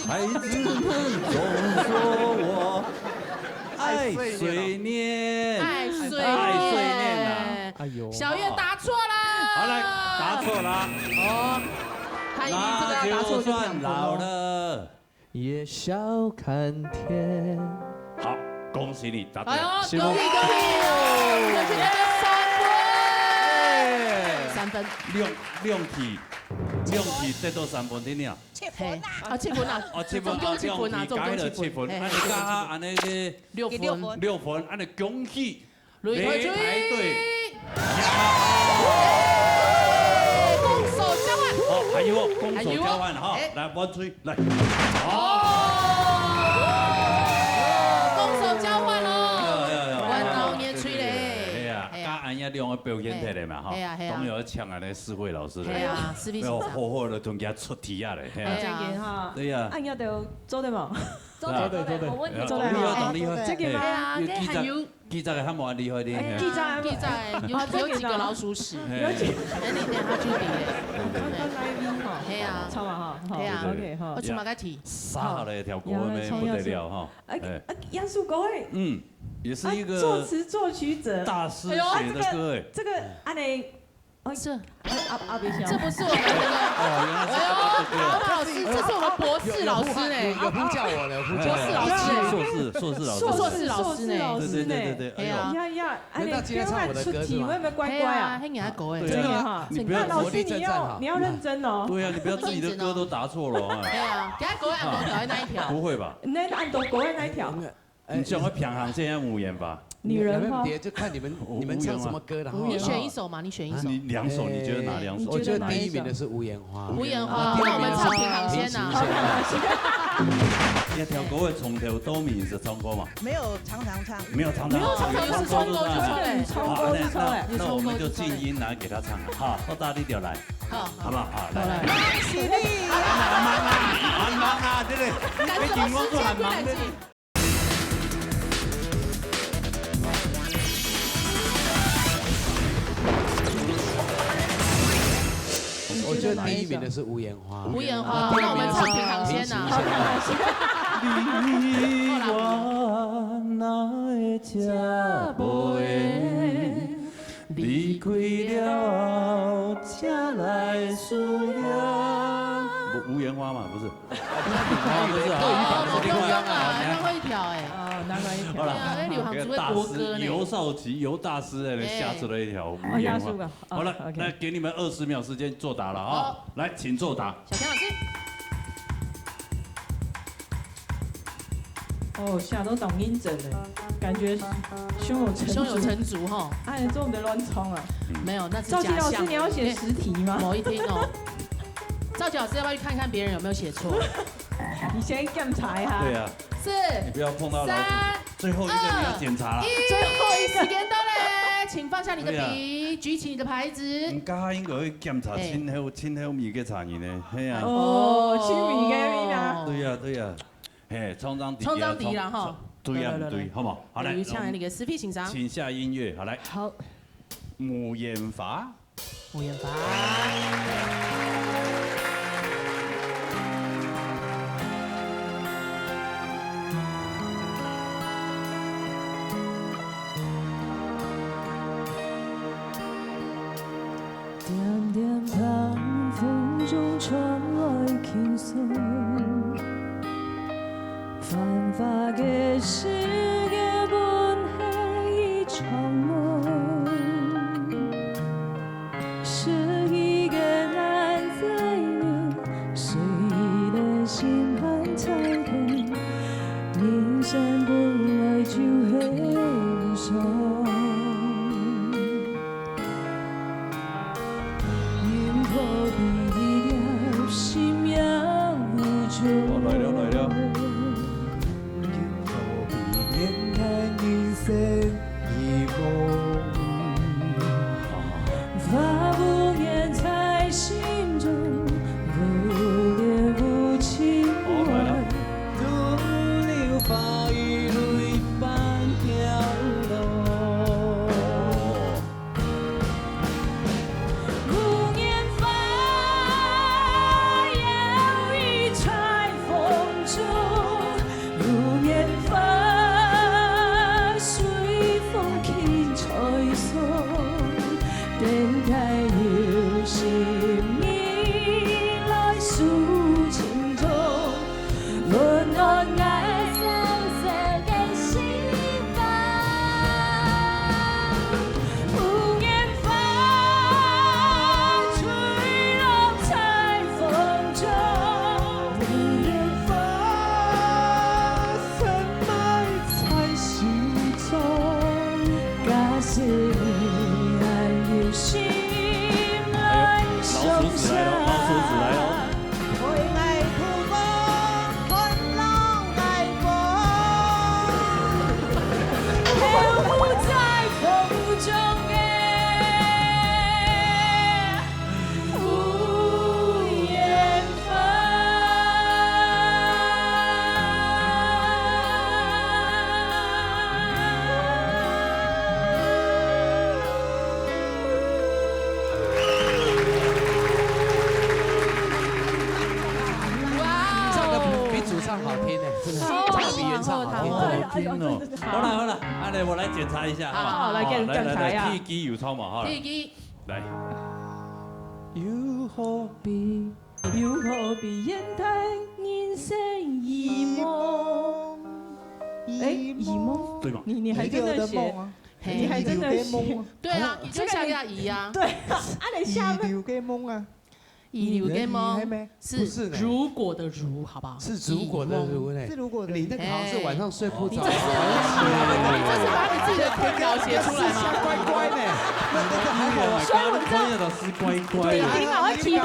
孩子们总说我爱碎念，爱碎爱碎念啊。哎呦，小月答错了。好来，答错了。哦，他一定这个要答错就不想那就算老了。了。也笑看天。好，恭喜你答对哎了。呦，恭喜恭喜！你们去得到三分，三分。两两题，两题得到三分，对不对？嘿，啊，七分啊，哦，七分总共七分啊，两题总共七分，加起来七分，嘿啊，你刚刚按呢个六分，六分，啊，你恭喜擂台擂台队。攻守交换。好，还有攻守交换哈，哎呦来，万岁，来。哦，攻守交换哎喽，呀哎呀哎呀玩到年吹嘞，哎呀，哎呀，刚俺家两个表现出来嘛哈，哎呀哎呀总有抢啊，那四位老师的，哎呀，四位先生，要好好的同人家出题啊嘞，哎呀哎呀真个哈。对呀啊，你都做得无？做得做得我问你做得做得做得这个吗？哎呀，这个很有记者还没厉害的，哎，记者，记者有有几个老鼠屎，哎哎，你等下就比嘞，刚刚那一位哈，哎呀，唱嘛哈，哎呀，OK 哈我。出马个题，杀好了一条狗妹不得了哈，哎哎，哎，杨树狗哎，嗯，也是一个啊作词作曲者，大师写的歌哎，这个按呢，这啊啊别笑这，不是我们的，哦，原来是这个歌。老师，这是我们博士老师呢，有呼叫我的，呼叫博士老师硕士，硕士老师，硕士老师呢，对对对对对，哎呦，呀呀，难道今天唱我的歌是吗？出题会不会怪怪啊？嘿，你还狗哎，对真的哈，你不要那老师你要你要认真哦。对呀，你不要自己的歌都答错了啊，哎呀，给他狗按摩条在那一条，不会吧？那按都国外那一条，你想要平衡现在无言吧？女人哈，别就看你们你们唱什么歌的哈。你选一首嘛，你选一首，你两首，你觉得哪两首？我觉得第一名的是无言花。无言花，那我们唱平衡线呐。一条狗会从头到尾是唱过吗？没有常常唱。没有常常，没有常常唱过就错了唱过就错了。那我们就静音来给他唱，好，好大力点来，好，好不好？好，来来。来，很忙啊，很忙啊，对不对？赶什么时间？快点进。我觉得第一名的是无言花。无言花，那我们唱平衡线呐。你我哪会吃袂？离开了，才来思念。无言花嘛，不是？哦，不一样啊，还会一条哎。哦，难怪一条。好了，哎呀，那刘航祖的国歌呢？尤少奇尤大师哎，下出了一条无言花。好了，那给你们二十秒时间作答了啊！来，请作答。小田老师，哦，下都当认真的，感觉胸有成竹。胸有成竹哈。哎，做我们的乱冲啊。没有，那是赵琪老师，你要写十题吗？某一天哦。赵琪老师要不要去看看别人有没有写错？你先檢查一下。對啊，是。你不要碰到老鼠。三，最後一個你要檢查了。二，一，最後一個。時間到嘞，請放下你的筆，對啊。舉起你的牌子。你剛剛應該會檢查，哎。盡後，盡後面个茶人呢，係啊。哦，盡尾个味道。對呀，對呀。嘿，創傷底下，創傷底啦，吼。對呀，來，來，來。對，好不好？好，來，有請那個思菲先生。請下音樂，好，來。好。梅艷芳。 梅艷芳。點點淡風中傳來輕鬆，繁華个世界本係一場夢。 失意个男子女，誰的心還在痛，人生本來就係一場。任何比一粒心也無重。哦，來了，來了。 哎呦，老鼠屎來了，老鼠屎來了。 哇哦！唱得比，比主唱好聽呢，真的，好唱得比原唱好聽，好，真的。好聽哦。好了，好了，啊，來，我來檢查一下，好，好，來，好，來，檢查一下。來，來，來，第一支有唱嘛，好了。第一支。來。有好比，有好比現代人生異夢。哎，異夢？對嘛？你，你還真的寫，你還真的寫。異流个夢啊。對啊，你就像要移啊。對，啊，等一下。異流个夢啊。 異流个夢，異流个夢，係咩？是，不是呢。如果的如，好不好？是如果的如呢。是如果的。你那個好像是晚上睡不著。你這是，你這是把你自己的困擾寫出來嗎？怪怪呢。那，那個還好啊。所以我們這樣，專業老師怪怪的。你，你哪會去到，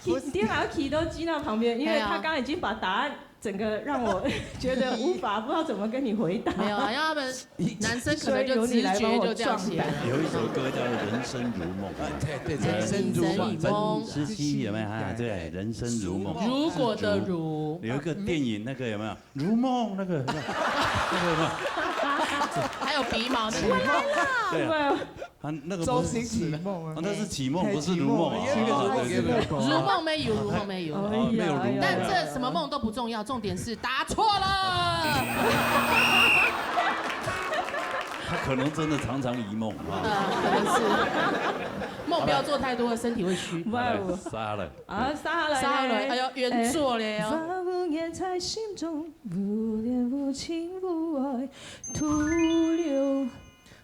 你，你哪會去到Gina旁邊？因為他剛剛已經把答案整個讓我覺得無法，不知道怎麼跟你回答。沒有啊，因為他們 男生可能就直覺就這樣寫了。所以由你來幫我壯膽。有一首歌叫做《人生如夢》。啊，對，對，人生如夢。人生如夢。十七有沒有？啊，對，《人生如夢》。如果的如。有一個電影，那個有沒有？如夢，那個，那個有沒有？還有鼻毛那個。對啊。啊，那個不是，周星馳的夢啊。哦，那是啟夢，不是如夢啊。啟夢，哦，對，對，對。如夢沒有，如夢沒有。哦，沒有如夢。但這什麼夢都不重要，重點是答錯了。 他可能真的常常遺夢啊。呃，可能是。夢不要做太多，身體會虛。哇哦。來，續下來。啊，續下來咧。續下來，哎喲，原作咧哦。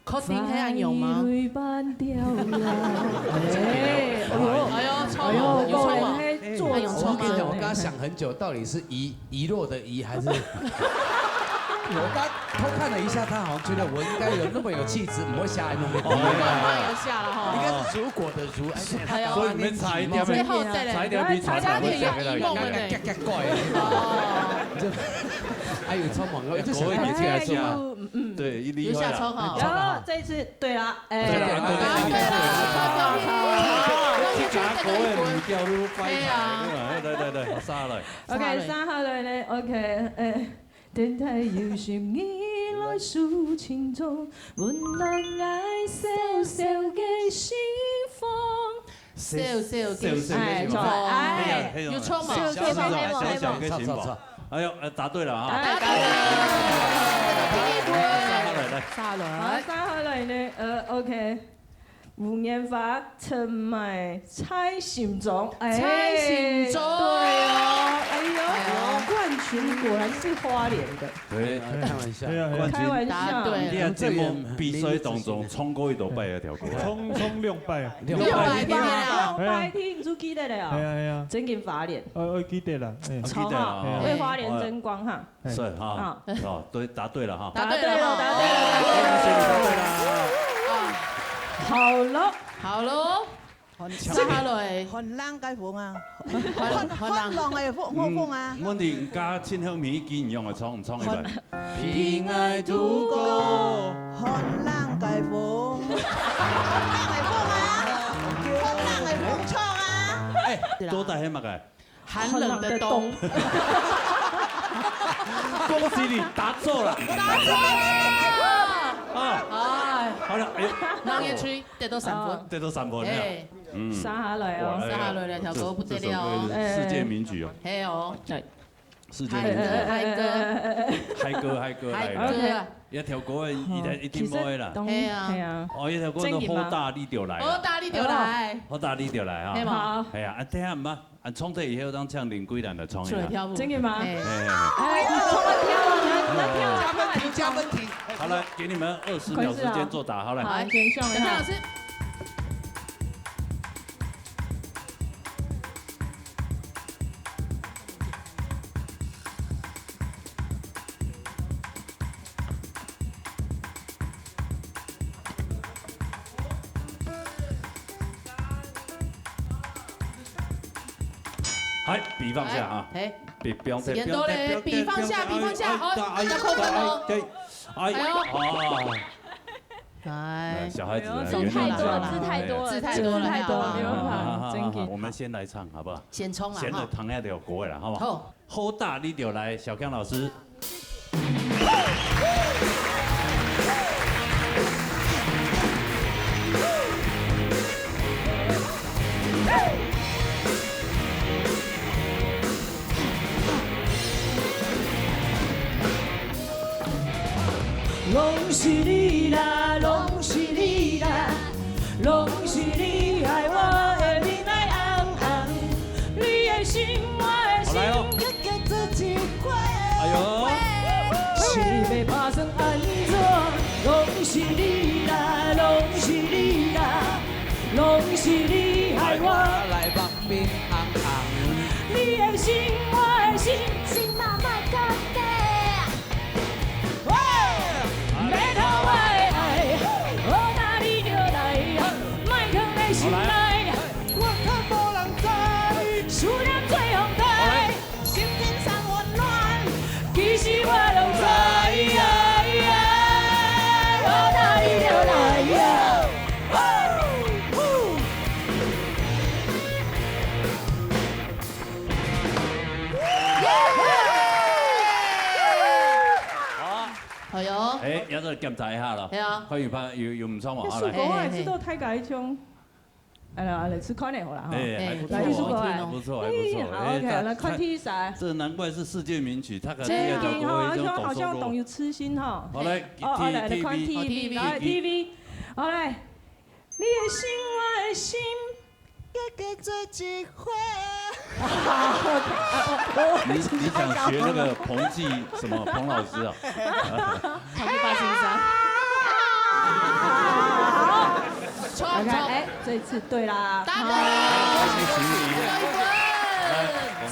確定係恁樣嗎？哎，哎喲，超好，哎喲，有超好。哎喲，我跟你講，我剛剛想很久，到底是遺，遺落的遺還是 我剛偷看了一下，他好像覺得我應該有那麼有氣質，毋會寫恁樣个。哦，沒有，沒有。應該是如果的如，哎，哎喲。所以你們差一點，最後再來，差一點比船長會寫給他。差點遺夢了呢。怪怪怪。哦。還有衝網哦，一直想要接下去啊。哎，有，嗯，嗯。對，一離開了。有下衝哈。哎，衝了哈。然後這一次，對啦，哎，對啦，對啦，對啦，對啦，對啦。去打鼓的物件都歹勢，哎呀。對啦，對，對，對，對，好，續落來。OK，續落來。續落來呢，OK，哎，等待有心人來訴情衷，溫暖𠊎小小个心房。 小小个心房。哎，著，哎。有衝無？小小个心房。小小个心房。哎喲，呃，答對了啊。答對了。續落來，來。續落來。好，續落來呢，呃，OK。吳彥發，陳邁，猜心中。哎，猜心中。對哦，哎喲，哎喲。冠軍果然是花蓮的。 對，開玩笑。對啊，對啊。開玩笑。答對了。你這个比賽當中，衝過幾多擺啊，條歌啊？衝，衝兩擺啊。兩擺，兩擺，兩擺，哎呀。兩擺，你就記得了哦。哎呀，哎呀。真經花蓮。哦，哦，記得啦，哎。記得啊。衝啊，哎呀。為花蓮爭光哈。哎。是哈。好。哦，對，答對了哈。答對了哈。答對了，答對了。恭喜你答對了。好了。好了。 續落來。寒冷个風啊，寒，寒冷。寒冷个風，風，風啊。嗯，問題，你家親像米記一樣个唱，唱一擺。寒，寒冷个風，寒冷个風啊，寒冷个風唱啊。哎，到底係麼个？寒冷的冬。恭喜你答錯了。答錯了。啊。哎。好了，哎喲。人个喙得到三分。哦。得到三分了。哎。 嗯。續下來哦。哇，哎呀，續下來了，條歌不得了哦。這，這首歌是世界名曲哦。嘿哦。對。世界名曲。嗨歌，嗨歌。嗨歌，嗨歌，嗨歌。嗨歌。OK。這條歌一定，一定會啦。其實，嘿啊。嘿啊。哦，這條歌都好大力就來了。好大力就來。好大力就來啊。嘿嘛。好。哎呀，啊，等下嘛，啊，唱這以後，讓唱林桂蘭來唱一下。出來跳舞。真的嗎？嘿。嘿，嘿，嘿。哎，你唱了跳啊，來，來跳啊。加分題，加分題。好，來，給你們二十秒時間作答，好，來。好，先上一下。陳老師。 嗨，筆放下啊。哎，嘿。筆，筆放下，時間到咧，筆放下，筆放下，哎，哦，哎，要扣分哦。哎，哎，哎喲。哦。 來，小孩子啊，哎喲，原諒他啦。字太多了，字太多了，字太多了，字太多了，沒辦法，好，好，真的。好，我們先來唱，好不好？先衝啦，先來唱那條歌啦，好不好？好。好大力就來，小剛老師。 攏是你啦，攏是你啦，攏是你害我的面來紅紅。你的心，我的心，好，來哦。結結做一伙。哎喲。是欲拍算按怎？攏是你啦，攏是你啦，攏是你害我。來吧。 面紅紅。你的心，我的心，心嘛莫講假。哇！欲討我的愛，好哪你就來，莫囥咧心內。我較無人知，思念做風颱，心情上溫暖，其實我攏知。好哪你就來。 好。哎喲。哎，也做檢查一下咯。係啊。看有拍，有，有毋錯無？好，來。這首歌我也知道大概一種，哎呀，來試看咧，好啦，哈。哎，還不錯，來，這首歌啊。還不錯，還不錯。哎，好，哎，OK，來看第一首。這難怪是世界名曲，他可能真的哈，好像，好像當有痴心哈。好，來，哦，哦，來，來看第一題，來，第一題。好，來。 你的心，我的心，結結做一伙。你，你想學那個彭記什麼彭老師啊？彭記發先生。好，OK，哎，這一次對啦。答對。恭喜你。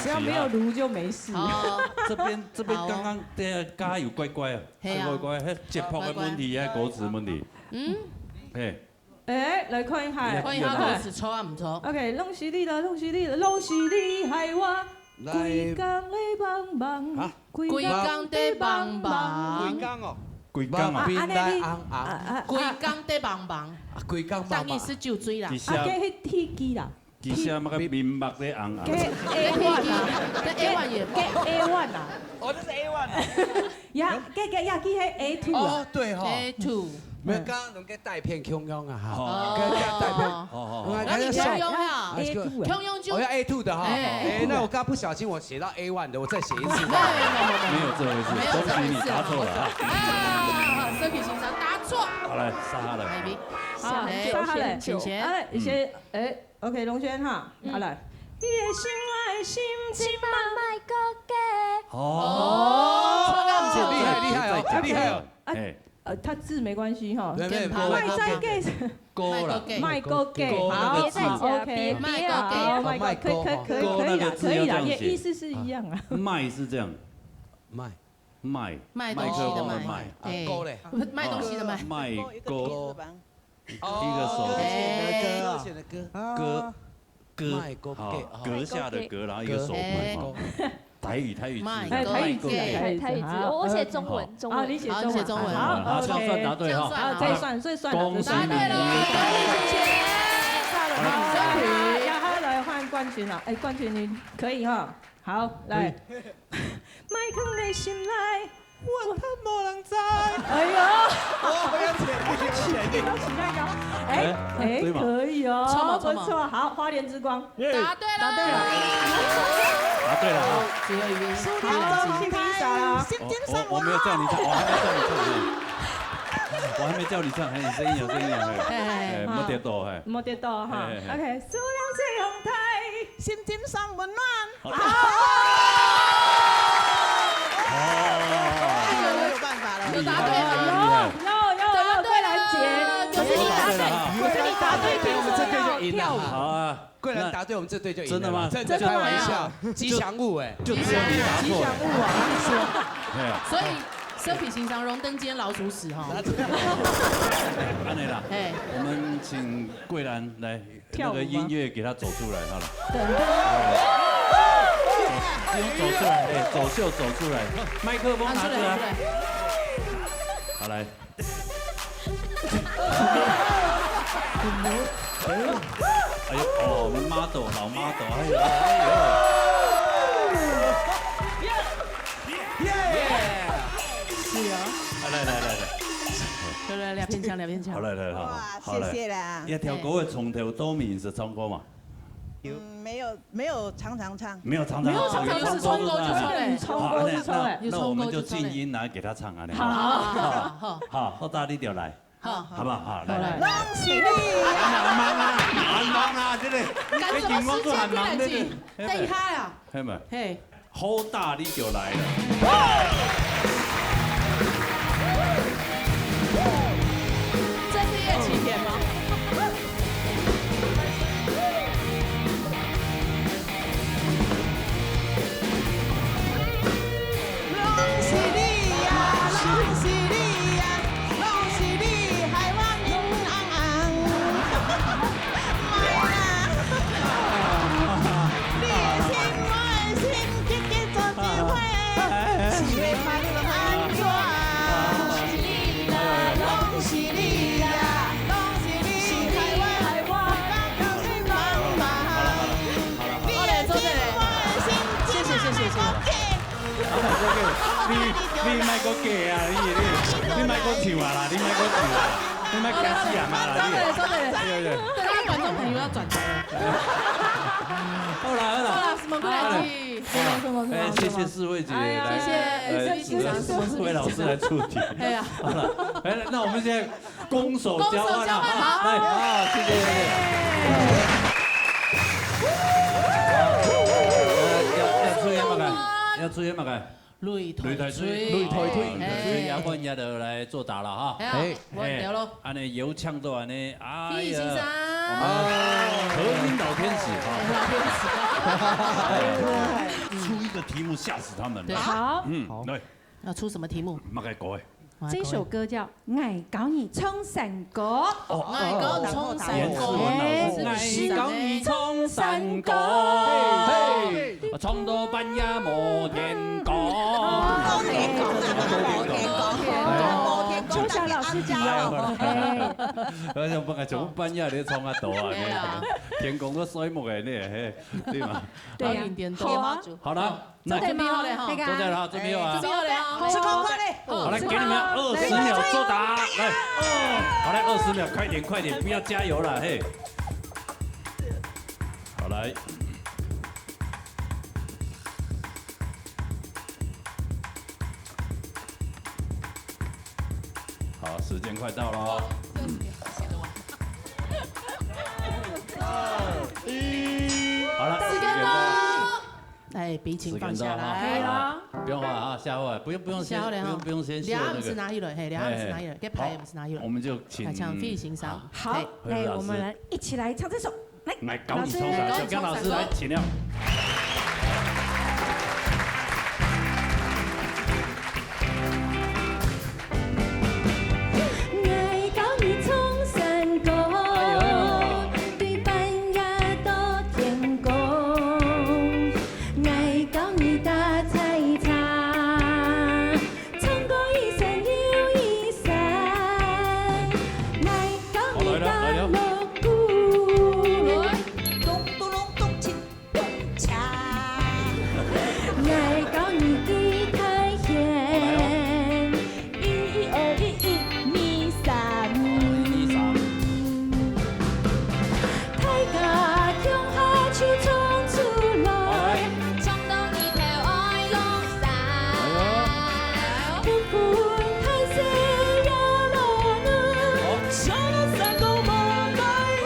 只要沒有盧就沒事。好。這邊，這邊剛剛，好。對啊，剛剛有乖乖啊，嘿啊。乖乖，那節拍的問題，還有歌詞問題。嗯。嘿。 哎，來看一下。看一下歌詞，著啊毋著？OK，攏是你啦，攏是你啦，攏是你害我來。規工咧忙忙，啊？規工咧忙忙。規工哦。規工啊。啊，按呢你，啊，啊，啊，規工咧忙忙。啊，規工忙忙。逐日食酒醉啦。其實啊，該彼鐵枝啦。其實嘛，較明目咧紅紅。該A one啊。該A one也，該A one啊。哦，這是A one啊。呀，該，該呀，該A two啊。哦，對吼。A two。 沒有，剛剛攏該帶片共樣啊，哈。哦。該，該帶片。哦，哦，哦。我那你共樣啊。A two啊。共樣就，哦，要A two的哈。哎。哎，那我剛不小心我寫到A one的，我再寫一次。沒有，沒有，沒有，沒有。沒有這回事，沒有這回事。恭喜你答錯了啊。啊，身體情商答錯。好，來，沙哈來。來，好，來，沙哈來。請，請。哎，一些，哎，OK，龍軒哈，嗯。好，來。你的心，我的心，千萬莫閣計。哦，哦，厲害，厲害哦，厲害哦。啊，哎。 呃，它字沒關係哈。沒有，沒有，莫再計。莫再計。莫閣計。莫閣計，好，別再講，OK，別，別，好，莫閣計，可以，可以，可以啦，可以啦，也意思是一樣啊。麥是這樣。麥。麥。麥東西的麥。麥克風的麥。哎。啊，閣咧？賣東西的賣。麥閣。一個手。哎。閣。 閣。閣。好，閣下的閣，然後一個手。閣。哎。台語，台語字。哎，台語字，台語字，台語字，好。我，我寫中文，好。中文。啊，你寫中文。好，你寫中文。好，好，OK。算，算答對哈。這樣算好。好，這算，這算了，恭喜你。答對了，恭喜你。好，恭喜。然後來換冠群了。哎，冠群你可以哈。好，來。可以。莫囥咧心內， 我怕無人知。哎喲。哦，要潛力，要潛力。要起那個。哎，哎，哎，對嘛？可以哦，不錯，不錯。好，花蓮之光。耶。答對了。答對了。答對了啊。只有一位。輸掉了，心情啥了？我，我，我沒有叫你唱，我還沒叫你唱，嘿。我還沒叫你唱，嘿，你聲音有聲音有，嘿。嘿，嘿，嘿。哎，沒跌倒，嘿。沒跌倒哈。嘿，嘿，嘿。OK，思念小陽台。 心情上溫暖。好。啊！哎呦，我有辦法了。有答對了。有，有，有，有，答對了。桂瀾姐。可是你答對，可是你答對，可是你要跳舞。好啊。桂瀾答對，我們這隊就贏了。真的嗎？這，這開玩笑，真的嗎？吉祥物哎。就只有你答錯了。吉祥物啊。哎呀。所以，身體情商榮登今天老鼠屎哈。按呢啦，嘿。我們請桂瀾來 那個音樂給他走出來好了。對。不用走出來，哎，走秀走出來，麥克風拿出來。拿出來，拿出來。好，來。哎呦，哦，我們model，老model，哎呦，哎呦。耶！是啊。啊，來，來，來，來。來，來，來，片槍，來，片槍。好，來，來，好。哇，好，來。謝謝啦。你跳歌的從頭到尾是唱歌嘛？ 有。嗯，沒有，沒有常常唱。沒有常常唱，沒有常常唱，有唱歌就唱了。有唱歌就唱了。好，那，那，那我們就靜音來給他唱啊，好，好，好，好。好，好，大力點來。好，好。好不好？好，來，來，來。恭喜你啊！很忙啊，很忙啊，真的。趕什麼時間？你眼光都很忙，對不對？等一下啊。嘿嘛。嘿。 好大力就來了。這是葉啟田嗎？恭喜你呀，恭喜你呀，恭喜你，害我面紅紅。 莫啦，你的心，我的心，結結做一伙，是欲發生按怎？恭喜你啦，恭喜你啦，恭喜你，害我，害我，感覺心茫茫。你的心，我的心，謝謝，謝謝，謝謝。 你，你莫閣假啊，你，你，你莫閣唱啊啦，你莫閣唱啊，你莫假死人啊啦，你。收起來，收起來。對，對，對。等下觀眾朋友要轉台了。好啦，好啦。好啦，什麼過來去？什麼，什麼，什麼，哎，謝謝世慧姐，哎呀，來，謝謝，來，謝謝，謝謝，謝謝世慧老師來出題。哎呀。好了，哎，那我們現在 攻守交換啊！攻守交換，好。來，啊，謝謝，謝謝。呃，要，要出演麼个？要出演麼个？擂台吹。擂台吹。擂台吹。哎。所以亞冠亞的來作答了哈。哎呀，哎。我掉了。哎，恁呢有搶到恁呢，哎呀。第一先生。我們和音老天使哈。老天使。哎，出一個題目嚇死他們了。對。好。嗯，好。來。要出什麼題目？麼个歌的？ 這首歌叫《愛教你唱山歌》。哦，愛教你唱山歌。顏志文老師，哎，是不是？愛教你唱唱到半夜無天光。無天光，無天光，無天光，秋霞老師級哦。哎。而且本來從半夜咧唱啊多啊，天公都睡目个呢，嘿，對嗎？對啊。好啊。好了，那準備好了哈。做得了哈，準備好啊。準備好了哈。好，來，給你們二十秒作答，來。好，來，二十秒，快點，快點，不要加油了，嘿。好，來。好，時間快到了哦。好了，時間到。哎，筆請放下來。時間到哈。可以了。不用畫啊，下畫，不用，不用先，下畫了哈。不用，不用先謝那個。兩隻拿起來，嘿，兩隻拿起來，嘿，嘿。該牌也毋使拿起來。好，我們就請，來，請費先生。好。嘿。來，我們來一起來唱這首。 來，來，教你唱歌，小江老師來，請了。唱歌一聲又一聲，來教你打鑼鼓。好，來了，來了。咚咚隆咚，七咚锵。來教你吉他弦，一一二一，一二三。一二三。 大家共下就唱出來，唱到日頭愛落山。不管大雪也落雨，唱到山歌無改變。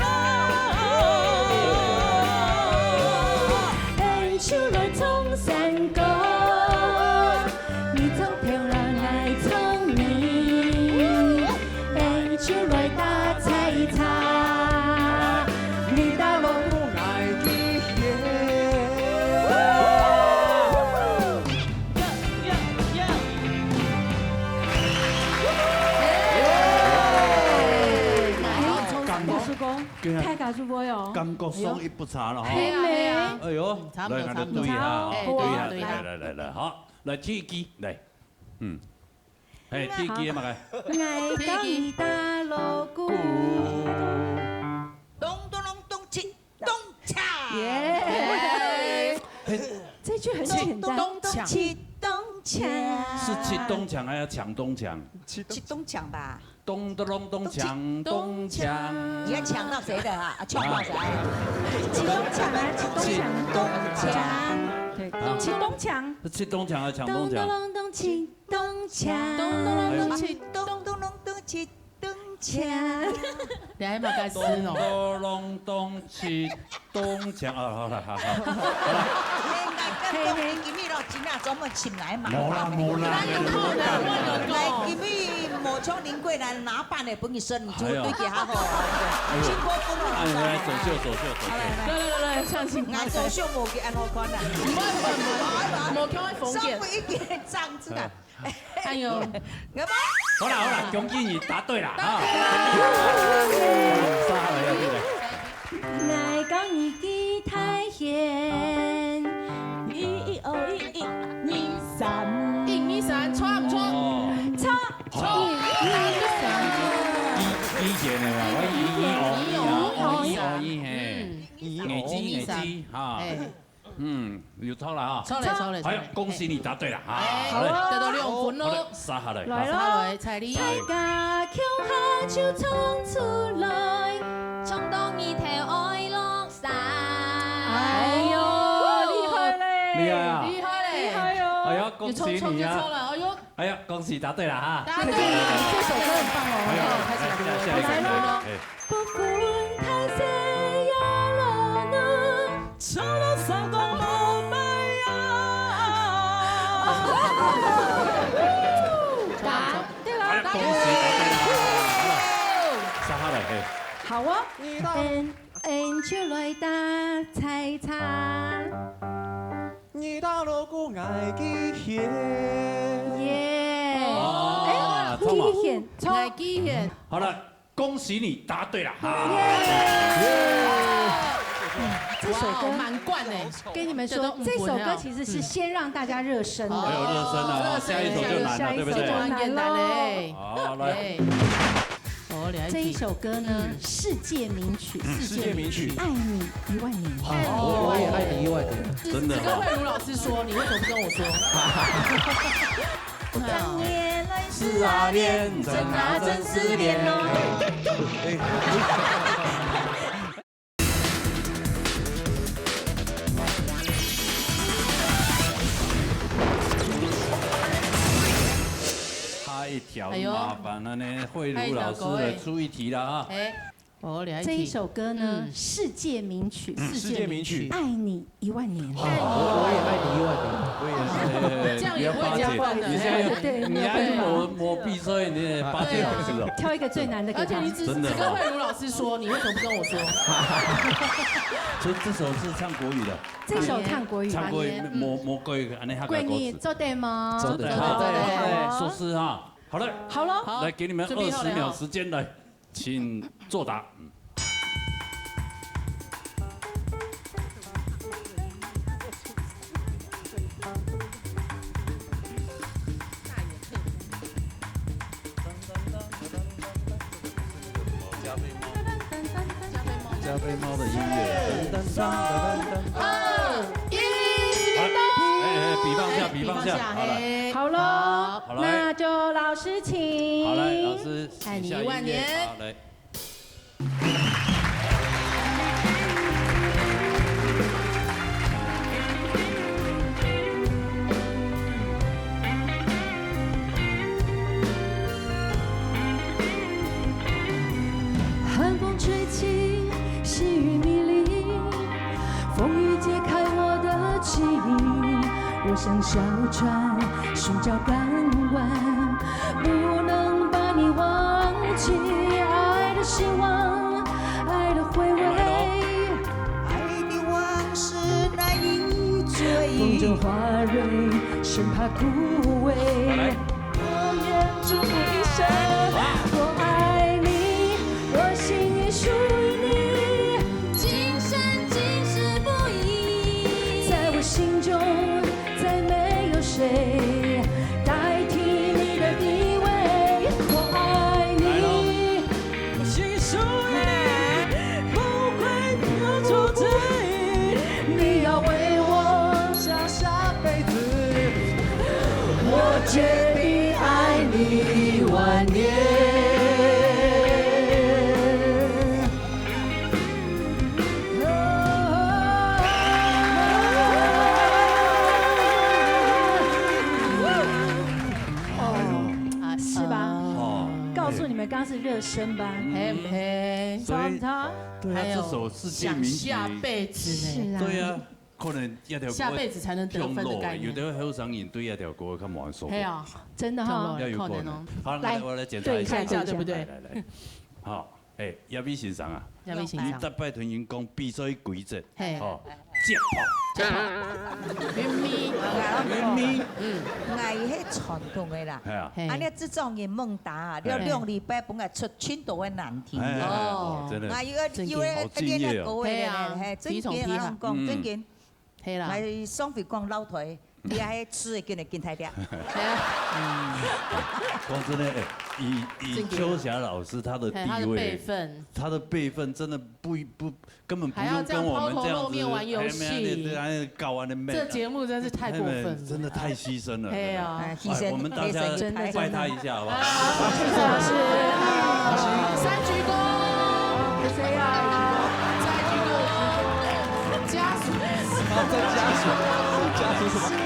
咱就來唱山歌。 你唱頭路，𠊎唱尾，咱就來打採茶。你打鑼鼓，𠊎去弦。老師講，對啊。大家就會哦。感覺上一不差了哈。係啊，係啊。哎喲，差不多，來，咱就對一下，差不多。哎，好啊，對一下，對一下。來，來，來，來，好。 來，第一句，來。嗯。嘿，第一句嘛，來。𠊎教你打鑼鼓。咚咚隆咚，七咚锵。耶。嘿。這句很簡單。咚咚隆咚，七咚锵。是七咚锵還是強咚锵？七咚锵吧。 咚咚隆咚，锵咚锵。你要搶到誰的啊？啊，搶到誰？七咚锵啊，七咚锵。七咚锵。對，啊。七咚锵。是七咚锵還是強咚锵？咚咚隆咚，七咚锵。咚咚隆咚，七咚锵。咚咚隆咚，七咚锵。你還蠻會使哦。咚咚隆咚，七 咚锵啊，好了，好，好，好了。哎，𠊎感覺你今日咯，真正專門請來嘛。無啦，無啦。哪有可能？哪有可能？來，今日無像林貴男打扮的，分你說，你就對佢較好啊。哎喲。辛苦分了。哎，來，走秀，走秀，走秀。好，來，來。來，來，來，來，上去。𠊎走秀無佢恁好看啊。毋會，毋會，毋會，無看到風景。上回一點這樣子啊。哎。 哎喲。好啦，好啦，恭喜你答對啦，哈。答對啦。嗯，三號來，來，來。來教你吉他弦，一、一、二、一、一、二、三。一、二、三，錯毋錯？哦。錯。好。一、二、三。一、一弦的嘛，我一、一、二、一、二、一、二、嘿。嗯。耳機，耳機，哈。哎。 嗯，有錯了哈。錯了，錯了，好呀，錯了。恭喜你答對了哈。哎，好嘞。得到兩分咯。好嘞，續下來。來咯。續下來，彩禮。大家共下就唱出來，唱到日頭愛落山。哎喲，厲害嘞。厲害啊。厲害嘞。厲害哦。哎呀，恭喜你啊。有唱，唱就唱了，哎喲。 哎呀，恭喜答對了哈。答對了，這首歌很棒哦。哎呀，好，開始了。來，下，下一個，來，來，哎。不管大雪也落雨，唱到山歌無改變。答對了，哎呀，恭喜答對了。好了，續下來，嘿。好哦。嗯，嗯，就來打採茶。 你打鑼鼓，𠊎去弦。耶。哦，哎，唱嘛。去弦，唱。𠊎去弦。好了，恭喜你答對了哈。耶。耶。这首歌哇，满贯欸。跟你们说，这都五分哦。这首歌其实是先让大家热身的。哦，还有热身啊，热身一下，下一首就难了，下一首对不对？就难了。好，来。哎。哦，了解。这一首歌呢，嗯。世界名曲，嗯，世界名曲。《爱你一万年》。哦，我，我也爱你一万年。真的哦。子哥慧茹老师说，你为什么不跟我说？当年来是啊，恋，真啊，真是恋哦。哎，哎。 下一條哎喲。麻煩了呢，慧茹老師來出一題了哈。哎，我來一題。这一首歌呢，嗯。世界名曲，嗯，世界名曲。《爱你一万年》。哦，我，我也爱你一万年。我也是。哎，这样也不会加分的。你现在有，对，你还是没有分。我，我必须你巴结老师哦。挑一个最难的给他。而且你只，真的哦。只跟慧茹老师说，你为什么不跟我说？这，这首是唱国语的。这首唱国语。唱国语，哎呀。没，没国语，按呢客家歌词。国语做得吗？做得，做得，好，做得。好，试试哈。好了，好了，好，来，给你们二十秒时间来，请作答。嗯。 加菲猫的音乐。噔噔噔噔噔。三、二、一，好，哎，哎，比方下，比方下，比方下，好了。嘿。好了，好，好，来。那就老师请。好，来，老师，哎，你一万年。请下一页，好，来。 寒风吹起，细雨迷离，风雨解开我的记忆。我像小船寻找港湾，不能把你忘记。爱的希望，爱的回味。来咯。 爱的往事难以追忆。风中花蕊生怕枯萎。来。我愿祝福一生，我爱你，我心也属于你，今生今世不移。在我心中，再没有谁代替你的地位。我爱你。来咯。 我心已属于你，不会有错对。你要为我下下辈子，我决定爱你一万年。啊，是吧？哦。告诉你们，刚刚是热身班。嗯。嘿，嘿。所以，超超。对啊，还有这首世界名曲。想下辈子呢。是啊。对啊，可能一条歌下辈子才能得分的概念。有的后生人对这条歌较无熟。嘿啊。真的哈。要有可能。可能哦。好，来，来，我来检查一下。对一下，看一下，对不对？来，来，来。好。 哎，叶伟先生啊，叶伟先生。你逐擺同人講比賽規則，嘿。哦，接拍。明明。明明。嗯。𠊎係傳統个啦。係啊。嘿。恁樣這種人問答啊，嘿。兩禮拜本來出盡多个難題。哎，哦。哦，真的。啊，又要，真的。又要，好敬業哦。又要各位个，嘿啊，嘿，真經，非常厲害。𠊎同你講，嗯。真經。 係啦。來，上回講老台，你還係吃的緊來緊大點。係啊。講真的，哎，以，以秋霞老師她的地位，嘿，她的輩分。她的辈分真的不，不，根本不用跟我們這樣子，還要這樣拋頭露面玩遊戲。哎，沒有，那，那，那，搞完了沒？這節目真是太過分了。哎，真的太犧牲了，哎呀。真的。哎，犧牲，哎，我們大家犧牲，真的，拜她一下，好不好？啊，謝謝老師。三鞠躬。誰啊？三鞠躬。 家屬。啊，這家屬，家屬是什麼？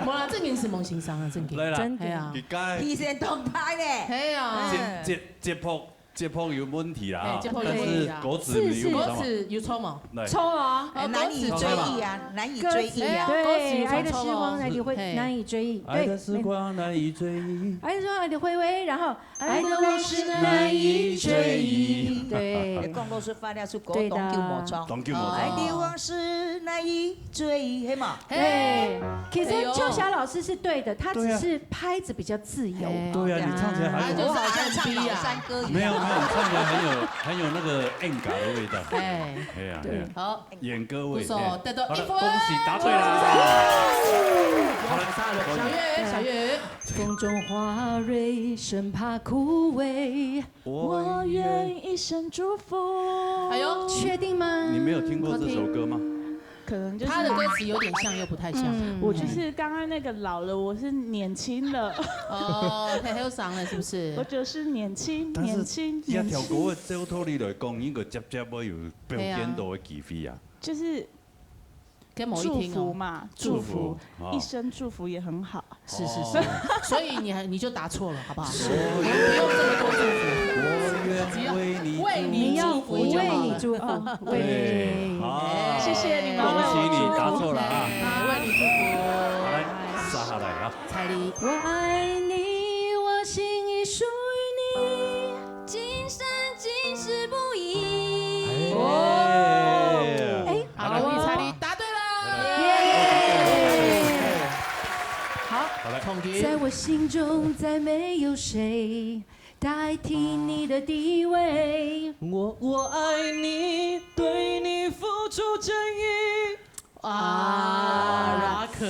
無啦，正經係無先生啊，正經。來啦，真的。係啊。佢該犧牲當大呢。係啊。嗯。節，節，節拍，節拍有問題啦，哎，節拍有問題啦。但是歌詞有錯嘛？歌詞有錯嘛？來。錯啊。哎，難以追憶啊，難以追憶啊。哎，歌詞，對，歌詞有錯，愛的時光難以回，嘿。難以追憶，對，愛的時光難以追憶。愛的時光難以回味，然後 愛的往事難以追憶。對。你講老實話，這首歌當久無唱。對的。當久無唱。愛的往事難以追憶，係嘛？嘿。對，其實秋霞老師是對的，哎喲。她只是拍子比較自由。對啊。對啊，你唱起來還有，哎喲。我好像唱老山歌一樣。沒有，唱起来很有，很有那个演歌的味道。哎。哎呀，哎呀。好，演歌味，不错，哎。得到一分。好了，恭喜答对啦。好了，小月，小月。风中花蕊生怕枯萎，我愿一生祝福。哎呦，确定吗？你没有听过这首歌吗？可能就是他的歌词有点像，又不太像。嗯。我就是刚刚那个老了，我是年轻了。哦，嘿，还有嗓了，是不是？我就是年轻，但是年轻，要跳过年轻。照道理来讲，应该接接会有表现到的机会啊。就是跟某一天哦。祝福嘛，祝福，祝福，哦。一生祝福也很好。是，是，是。哦。所以你还，你就答错了，好不好？是。我们不用这么多祝福。我愿为你祝福。只要为你祝福就好了。你要为你祝福，哦。为你。对，好。谢谢你们为我祝福。恭喜你答错了啊。哎，为你祝福。好，来，接下来啊。彩礼。我爱你，我心已属于你，今生今世不移。哎。哦。哎，好，好了。你猜你答对了。耶。好，好了。唱歌。在我心中再没有谁代替你的地位。我，我爱你，对你付出真意。啊，Rock。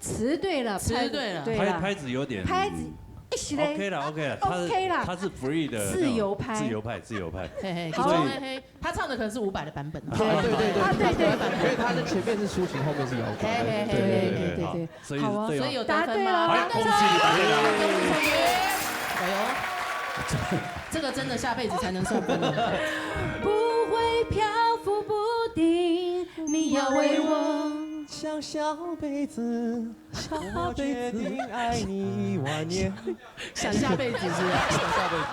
词对了，词对了。拍，对了。拍，拍子有点，拍子，嗯。一起嘞。OK了，OK了，它是，OK啦。它是free的那种，自由拍。自由派，自由派。嘿，嘿，好。所以，嘿，嘿，他唱的可能是伍佰的版本。对，对，对，对。啊，对，对。伍佰版本。因为他的前面是抒情，后面是摇滚。嘿，嘿，嘿，对，对，对，嘿，嘿，对，对。好。 所以，好啊，对哦。所以有得分吗？答对了，答对了。哎，恭喜你答对了。恭喜，恭喜。哎呦，这个真的下辈子才能算分哦。不会漂浮不定，你要为我想下辈子，我决定爱你万年。想下辈子是不是？想下辈子。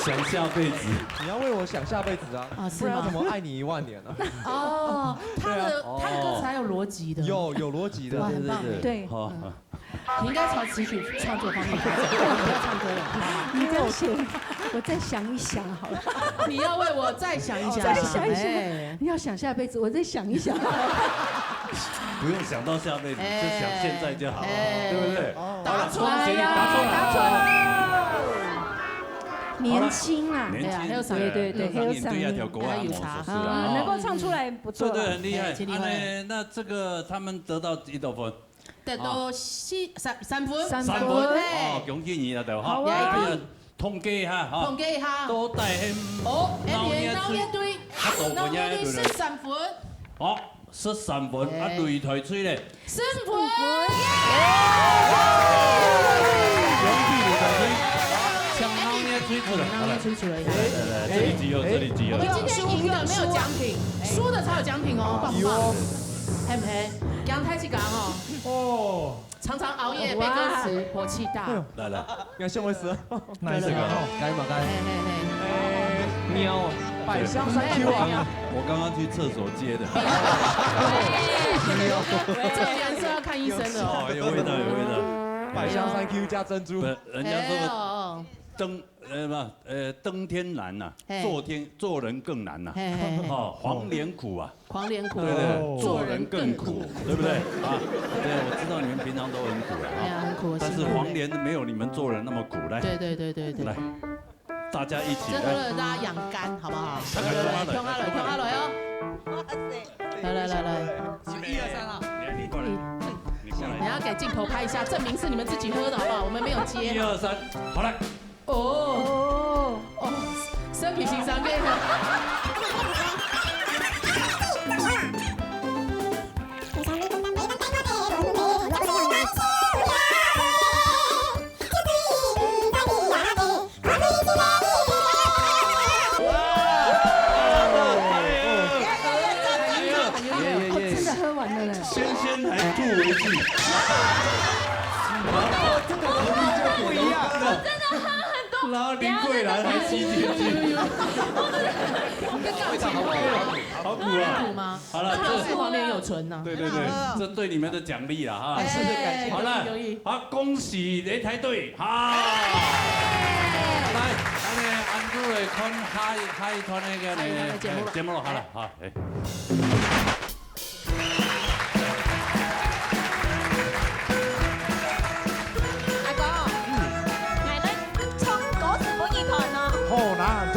想下辈子。你要为我想下辈子啊，啊，是吗？不然要怎么爱你一万年呢？哦，他的，对啊。他的歌词还有逻辑的。有，有逻辑的。哇，很棒耶。对，对，对，对。好。嗯。 你应该朝词曲创作方面发展，不要唱歌了。你这样写，我再想一想好了。你要为我再想一想。再想一想。哎。你要想下辈子，我再想一想。不用想到下辈子，哎，就想现在就好了，哎，对不对？哦。答错了。好了，恭喜你答错了。哎呀，答错了。年轻啊。好了，年轻，对啊，还有啥？对，对，对，还有啥？还有啥？啊，能够唱出来不错了。对，对，很厉害。哎，请你回来。哎，那这个他们得到几多分？ 得到四，三，三分。三分。三分，嘿。哦，恭喜你啦，对吧？好啊。哎呀，统计一下，哈。统计一下。到底係哦，鬧熱隊，鬧熱隊，較多分个，鬧熱隊十三分。哦，十三分，啊，哎。擂台隊咧？十分。恭喜擂台隊，搶鬧熱隊出來。鬧熱隊出來。來，來，來，這裡集合，這裡集合。我們今天贏的沒有獎品，輸的才有獎品哦，棒不棒？有哦。嘿不嘿？講太極講哦。哦。 常常熬夜背歌詞，哇。火氣大。哎呦，來，來。你看，像會死。哪一个啊？該嘛該。嘿，嘿，嘿。哎，喵，百香三 Q 啊。我剛剛去廁所接的。这个颜色要看医生的哦。哦，有味道，有味道。百香三 Q 加珍珠。不，人家说哎，哦，哦。登，呃，不，呃，登天难呐，嘿。做天，做人更难呐。嘿，嘿，嘿。哦，黄连苦啊。 黄连苦，对，对，对，哦。做人更苦，对不对？啊，对，我知道你们平常都很苦了啊，哎呀，很苦，但是辛苦了。黄连没有你们做人那么苦，来。对，对，对，对，对。来，大家一起来。这个大家养肝，好不好？来，来，来，来，来，来哦。哇塞。来，来，来，来。一二三啊。你，你过来，你过来。你要给镜头拍一下，证明是你们自己喝的，好不好？我们没有接。一二三，好，来。 哦。哦，哦，身體先生个。耶，耶，耶。真的喝完了嘞。先先来吐为敬。这个东西就不一样。真的喝很多。然后林桂兰还吸进去。有，有，有。我跟感情好苦啊。好苦啊。很苦吗？好了，这个是黄连有醇呢。对，对，对，这对你们的奖励了哈。哎，是，是，感谢。好了，有意。好，恭喜擂台队，哈。来，咱的安住来看下一，下一段那个，下一段的节目了。节目了，好了，好，哎。 阿哥，嗯。𠊎等唱歌詞分你彈哦。好啦，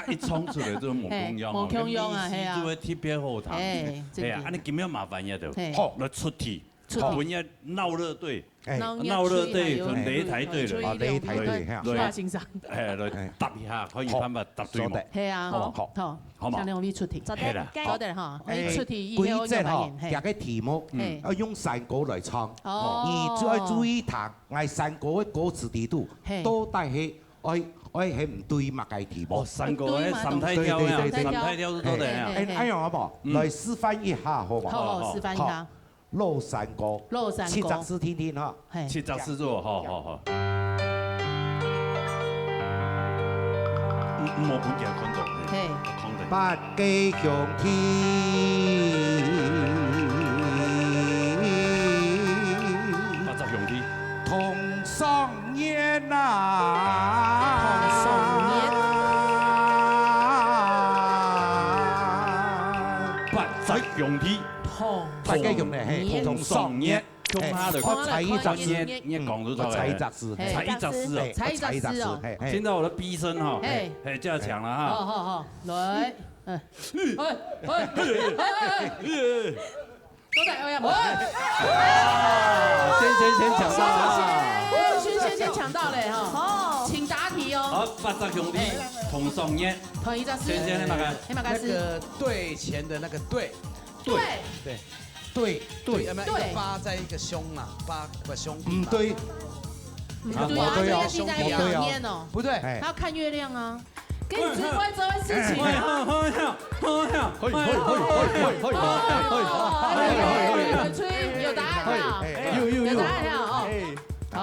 啊，一唱出來就無共樣吼，嘿，無共樣啊，跟意思就會特別好聽。嘿啊。嘿，真的。嘿啊，恁樣今日麻煩一下就，嘿。好。來出題，出題。分這鬧熱隊，哎。鬧熱隊，鬧熱隊還有同擂台隊來，哦，擂台隊，哈。來，來，先生。哎，來答一下，看有辦法答對無？好。嘿啊，好。好。好嘛。請兩位出題。做得，嘿啦。做得哈，哎，你出題以後，規則哈，我就發言，嘿。這個題目，嘿。要用山歌來唱。哦。你就要注意聽，𠊎山歌个歌詞裡肚，嘿。到底係 愛，愛係毋對麼个題目？哦，山歌个三大調呀，對，對，對，對。三大調係到底啊？嘿，嘿，嘿。哎，恁樣好無？嗯。來示範一下，好無？好，好，好。示範一下。好。老山歌，老山歌。七隻字聽聽哈。嘿。七隻字做，好，好，好。嗯，嗯，無分佢看到，嘿，嘿。空的。八个兄弟。八隻兄弟。同上年呐。同上年。八隻兄弟。同 大家用的，嘿，同上月，嘿，共下來，我猜一隻字，月，月光就出來了。我猜一隻字，嘿。猜一隻字哦。嘿，猜一隻字哦。我猜一隻字，嘿，嘿。現在我的逼聲哈，嘿。嘿，加強了哈。好，好，好，來，嗯。哎，哎，哎，哎，哎，哎。都在，哎呀，哎。先，先，先搶到啊。先，先，先搶到嘞哈。哦。請答題哦。好，八隻兄弟，嘿。同上月。同一隻字。先，先，那個。哎，那個是？那個對錢的那個對。 對。對。對。對，有沒有一個對。八在一個兄嘛？八，不，兄弟嘛。嗯，對。嗯，對啊，對啊，這個地在哪念哦？不對。哎。他要看月亮啊。跟你追過這回事情啊。哎，好，好，好，好。嘿，嘿，嘿，嘿，嘿，嘿，嘿，嘿。哦，哎，有答案哈。嘿，有，有，有。有答案哈，哦。哎。好。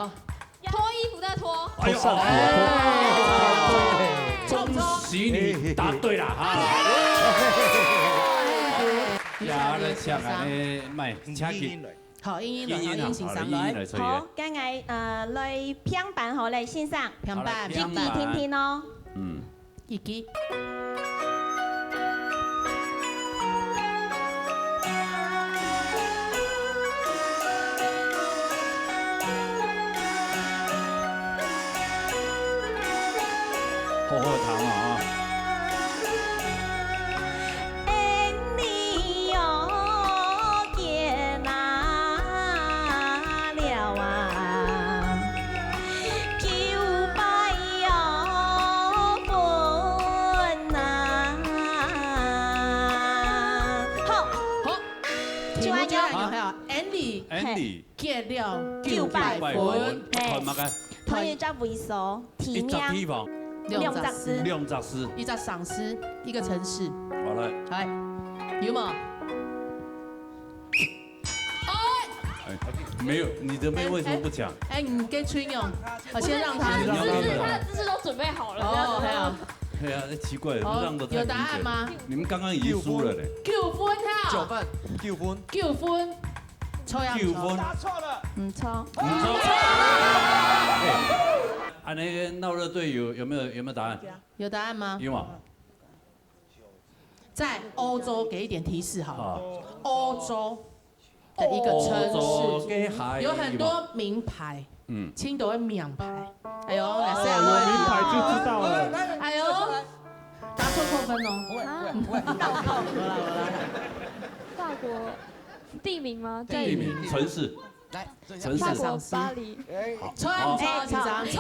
脱衣服的脱。哎呦，好爽啊。哎，恭喜你答對了哈。哎。呀，來搶啊，哎，麥，請去。好，英英來，英英啊，好，英英先生來。英英來，所以。好，該𠊎，呃，來平板好了，先生。平板，好，來，平板。一句聽聽哦。嗯。 一句。好好聽啊！ 恩俚又見啊了啊，九拜又分啊。好。好，題目就恁樣，還有Andy，Andy。結了九拜婚。九拜婚。嘿。看麼个？ 同一隻位所，地名。一隻地方。兩隻字。兩隻字。一隻城市，一個城市。好，來。來，有無？哎。哎，沒有，你的妹為什麼不講？哎，哎，你跟吹牛，我先讓他。他的知識，他的知識都準備好了，哦，不要，不要。哎呀。對啊，哎，奇怪，哦，不讓我太理解。有答案嗎？你們剛剛已經輸了嘞。九分哈。九分，九分。九分。 抽樣抽。九分。答錯了。毋錯。毋錯。哎，恁呢鬧熱隊有，有沒有，有沒有答案？有答案嗎？有嗎？在歐洲，給一點提示好了。啊。歐洲的一個城市，歐洲的海有很多名牌，嗯。青島的名牌。哎呦，哦，有名牌就知道了。哎呦，答錯扣分哦。不會，不會，不會。好啦，好啦。法國。 地名嗎？地名，城市。來，城市。法國巴黎。好。錯，好。錯，請講。錯！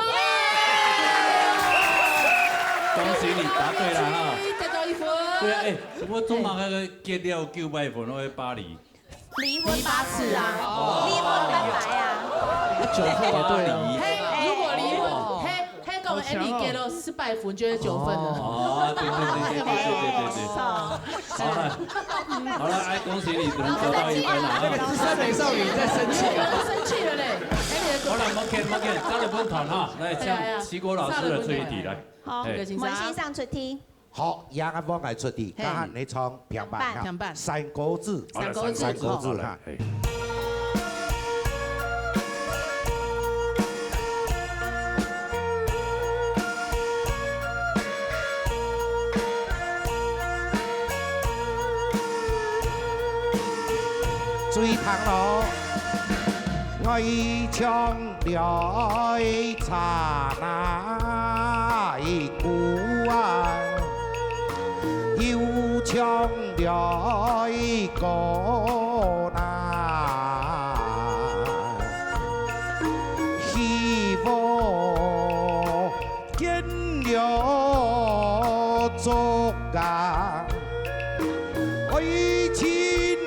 恭喜你答對了哈。恭喜你得到一分。對啊，哎，我做麼个結了九拜婚，我去巴黎？離婚八次啊。哦。離婚拜拜啊。九分答對了。嘿，如果離婚，哦。嘿， 嘿，講Andy結了十八分就係九分了。哦，對，對，對。好了，好了，哎，恭喜你，只能得到一分了啊。是山美少女在生氣啊。生氣了嘞。哎，你的好了，無要緊，無要緊，加入本團哈，來，哎呀，哎呀。請齊國老師來出一題，來。好，哎。請先生。 好，楊安芳來出題，嘿。剛剛你唱平板哈。平板。山歌子。山歌子。山歌子哈。好了，嘿。注意聽咯。 愛唱尞茶那一句啊，又唱尞歌那。希望見了足啊， 愛情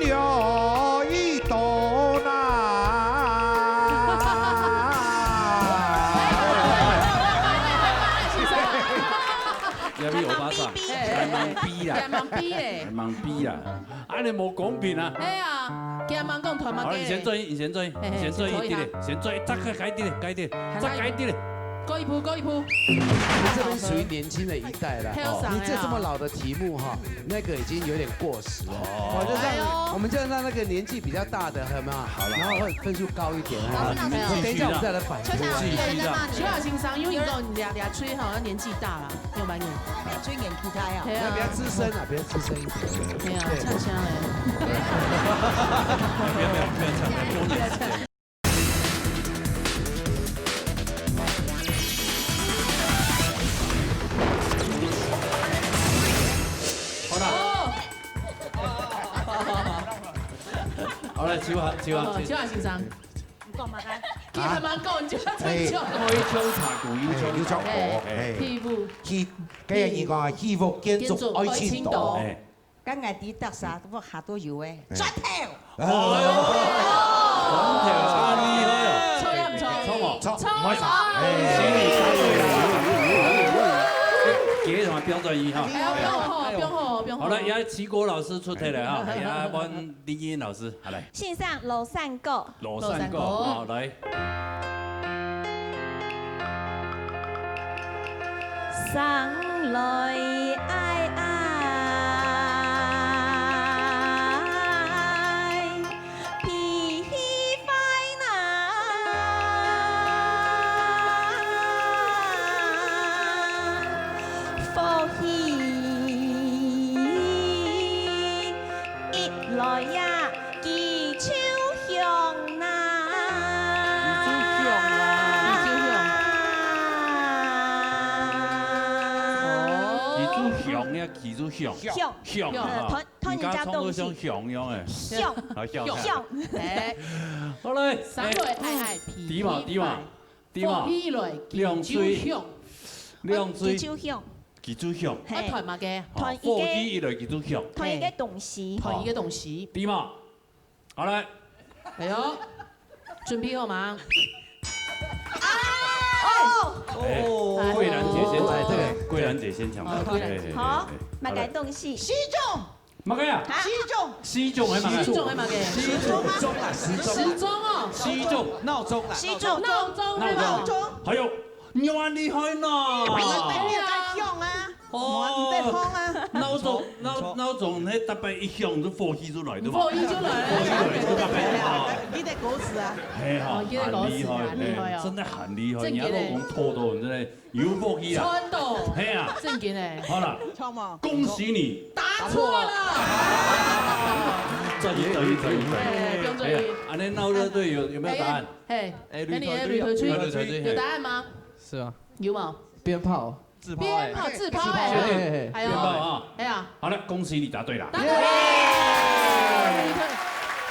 了一段啊。這位歐巴桑，來盲逼啦。來盲逼咧。來盲逼啦。恁呢無公平啊。哎呀，聽人講，團嘛好了，你先做，你先做，嘿，嘿，你先做一滴咧，先做一滴咧，再開一滴咧，開一滴咧，再開一滴咧。過一步，過一步。你這邊屬於年輕的一代了，哦，後生的啦。你這這麼老的題目哈，那個已經有點過時了。哦。我就讓，哎呦。我們就讓那個年紀比較大的，有沒有？好了。然後會分數高一點，老師，老師，我等一下我們再來反擊。繼續啦。繼續啦。徐雅欣上，因為你講你倆倆吹好像年紀大了。 有滿意。最年紀大啊。對啊。那比較資深啊，比較資深一點。對啊，對。唱聲嘞。不要，不要，不要唱，多年時間。好了。哦。好了，徐華，徐華，哦，徐華先生。 你講麼个？佢還吂講，你就要退休。哎，開槍插股，有槍插股，哎，哎。屁股。去，該人講啊，去福建築愛青島。哎。該𠊎知得啥，屋下都有誒。哎。舌頭。哦。哎喲，舌頭，啊，厲害哦。著也毋著？著無？著，著。毋會著。哎，恭喜你答對了。哎，給什麼標準一哈？哎喲，不用吼，不用吼，不用吼。好了，也齊國老師出題了哈，也換麗英老師，好來。先生，廬山歌。 廬山歌，廬山歌。好，來。一來呀，佢就響啦。佢就響啦。佢就響。哦。佢就響呀，佢就響。響。響啊。呃，團，團人家東西。你剛剛唱到像響一樣誒。響。啊，響，響。響。哎。好嘞。上回愛愛皮皮，對嘛，對嘛。 對嘛？火起來，兩水，佢就響。兩水，佢就響。佢就響。嘿。啊，團麼个？哦，團一個，火起來，佢就響。團一個東西。嘿。團一個東西。對嘛？好來。哎喲，準備好嗎？哎，哦。哎，桂蘭姐先搶答，哎，這個，桂蘭姐先搶答。哦，桂蘭姐。哎，哎，好，哎，哎，麼个東西？好來。西裝。 麼个啊？啊？西裝。西裝係麼个？西裝係麼个？西裝。時鐘啦，時鐘。時鐘哦。西裝。鬧鐘啦，西裝。鬧鐘，鬧鐘。鬧鐘。還有，你恁厲害呢。對啊。哦。毋得碰啊。鬧鐘，鬧，鬧鐘，那大概一響就火氣出來，對吧？火氣出來。火氣出來，就大概，哦。記得歌詞啊。嘿哈，哦，記得歌詞啊，很厲害，厲害哦。哎，真的很厲害。真的耶。你還老公偷偷，真的 有福氣啊。賺到。嘿啊。正經誒。好了，錯嗎？恭喜你。答錯了。轉一，轉一，轉一，轉一。哎，不用轉一。哎呀，恁樣鬧熱隊有，有沒有答案？哎，哎，那你的鐳頭吹，鐳頭吹，有答案嗎？是啊。有嗎？鞭炮。自拋欸。鞭炮，自拋欸。自拋欸。嘿，嘿，嘿。哎呀。鞭炮啊。哎呀。好了，恭喜你答對了。答對。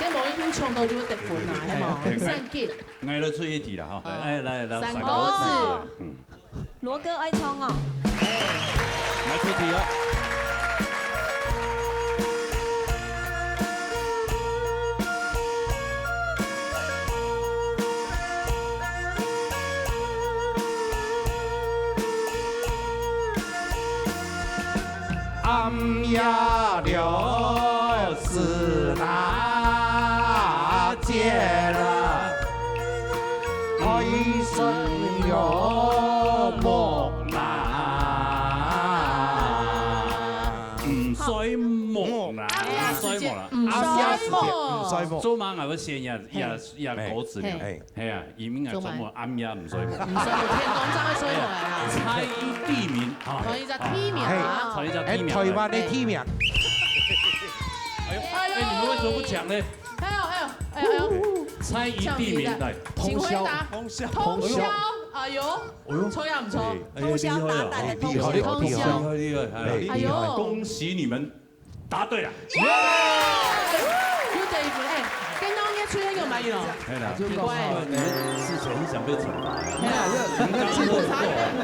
跟某一天衝動就會得分啊，係嗎？嘿，嘿，嘿。算計。 𠊎來出一題啦，吼。好。哎，來，來，三個字。三個字。嗯。羅哥愛唱哦。來出題哦。暗夜了，是哪節了？ 愛上了目啦。毋睡目啦，哎呀，毋睡目啦。時間，毋睡目。暗夜時間，毋睡目。做麼个𠊎會選這，這，這歌詞呢？嘿。嘿啊，因為𠊎做麼个？專門暗夜毋睡目。毋睡目，天光正會睡目來啊。猜一地名，啊。猜一隻地名啊。猜一隻地名。哎，台灣个地名。哎喲，哎，你們為什麼不搶呢？ 還有，還有，哎喲，哎喲。猜一地名來。請回答。通霄。通霄。通霄。哎喲，哎喲。錯也毋錯。哎，哎，通霄答對了，厲害，厲害，通霄。厲害，厲害，哎，哎喲。厲害。恭喜你們答對了。耶！有得一分，哎，跟剛剛那吹那個有滿意了。哎啦，奇怪。你們是很想被懲罰呀？哎呀，基本上，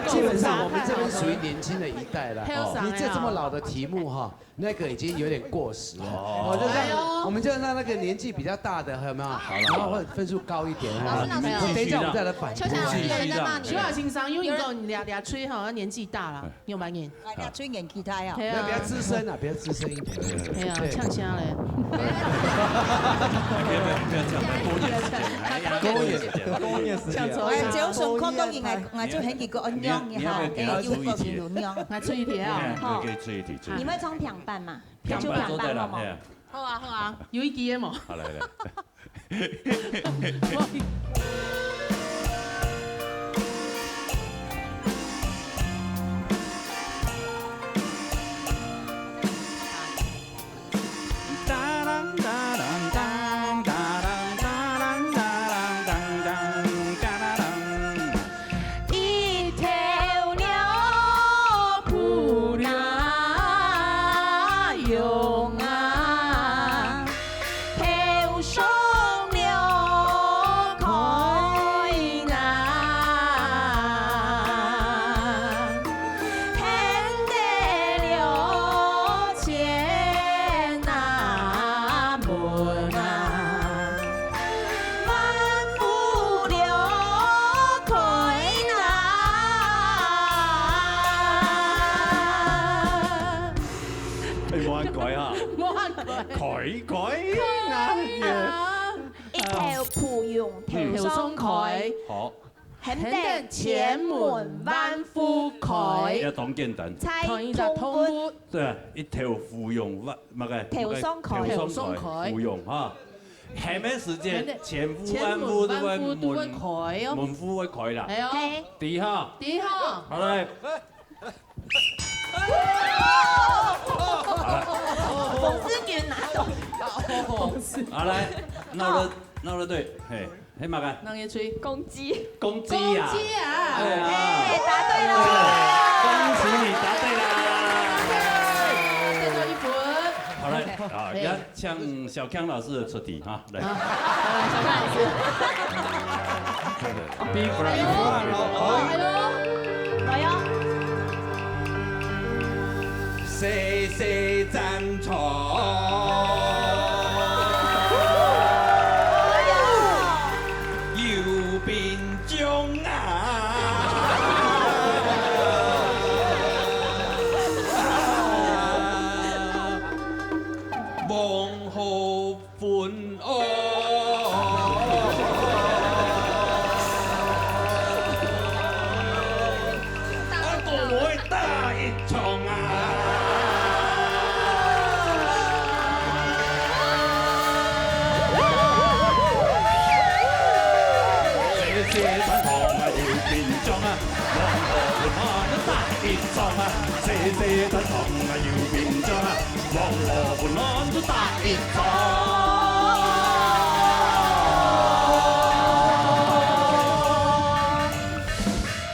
基本上我們這邊屬於年輕的一代了，哦。你這，這麼老的題目哈， 那個已經有點過時了。哦。我就讓，哎喲。我們就讓那個年紀比較大的，有沒有？好了，然後或者分數高一點。老師，老師，等一下我們再來反覆。秋霞老師，有人在罵你。秋霞先生，因為你講你倆，倆吹好像年紀大了，你有發現？哎，倈仔年紀大啊。對啊。那比較資深啊，比較資深一點。對啊，對。嗆聲咧。不要不要不要這樣，太多年時間了，太多年時間了。多年時間了。嗆錯。哎，只要想看到你，𠊎，𠊎就喊佢个，哦，你要，你要不要給他出一題？哎，有個有樣。來出一題啊。哎，好。可以出一題，出一題。你會唱平板嗎？平板。就平板好嗎？哎呀。好啊，好啊，有一題的嘛。好，來，來。一頭鳥，噗啦用啊，頭上了開那，掀得了千那門啊。 萬福了開那。哎，無恁該哈。無恁該。開開那。開啊。一頭噗用頭上開。頭上開。好。掀得千門萬福開。也當簡單。在動物。對啊，一頭噗用萬，那個，頭上開。頭上開，頭上開。噗用哈。 喊个時節，喊个，千戶萬戶都會，千門萬戶都會開哦。門戶會開啦。哎喲。嘿。第一下。第一下。好來。好來。馮志軍拿到。好來，鬧了，鬧了，對，嘿，嘿，麼个？哪個吹？公雞。公雞啊。公雞啊。對啊。哎，答對了。恭喜你答對啦。得到一分。好來，啊，嘿。也請小強老師出題哈。 來。啊，小強老師。Be brave。哎喲，來喲。細細戰場，有兵將啊。王后 分哦。啊，都會打一場啊。這些傳統啊，有兵將啊，王后分哦，打一場啊，這些傳統啊，有兵將啊。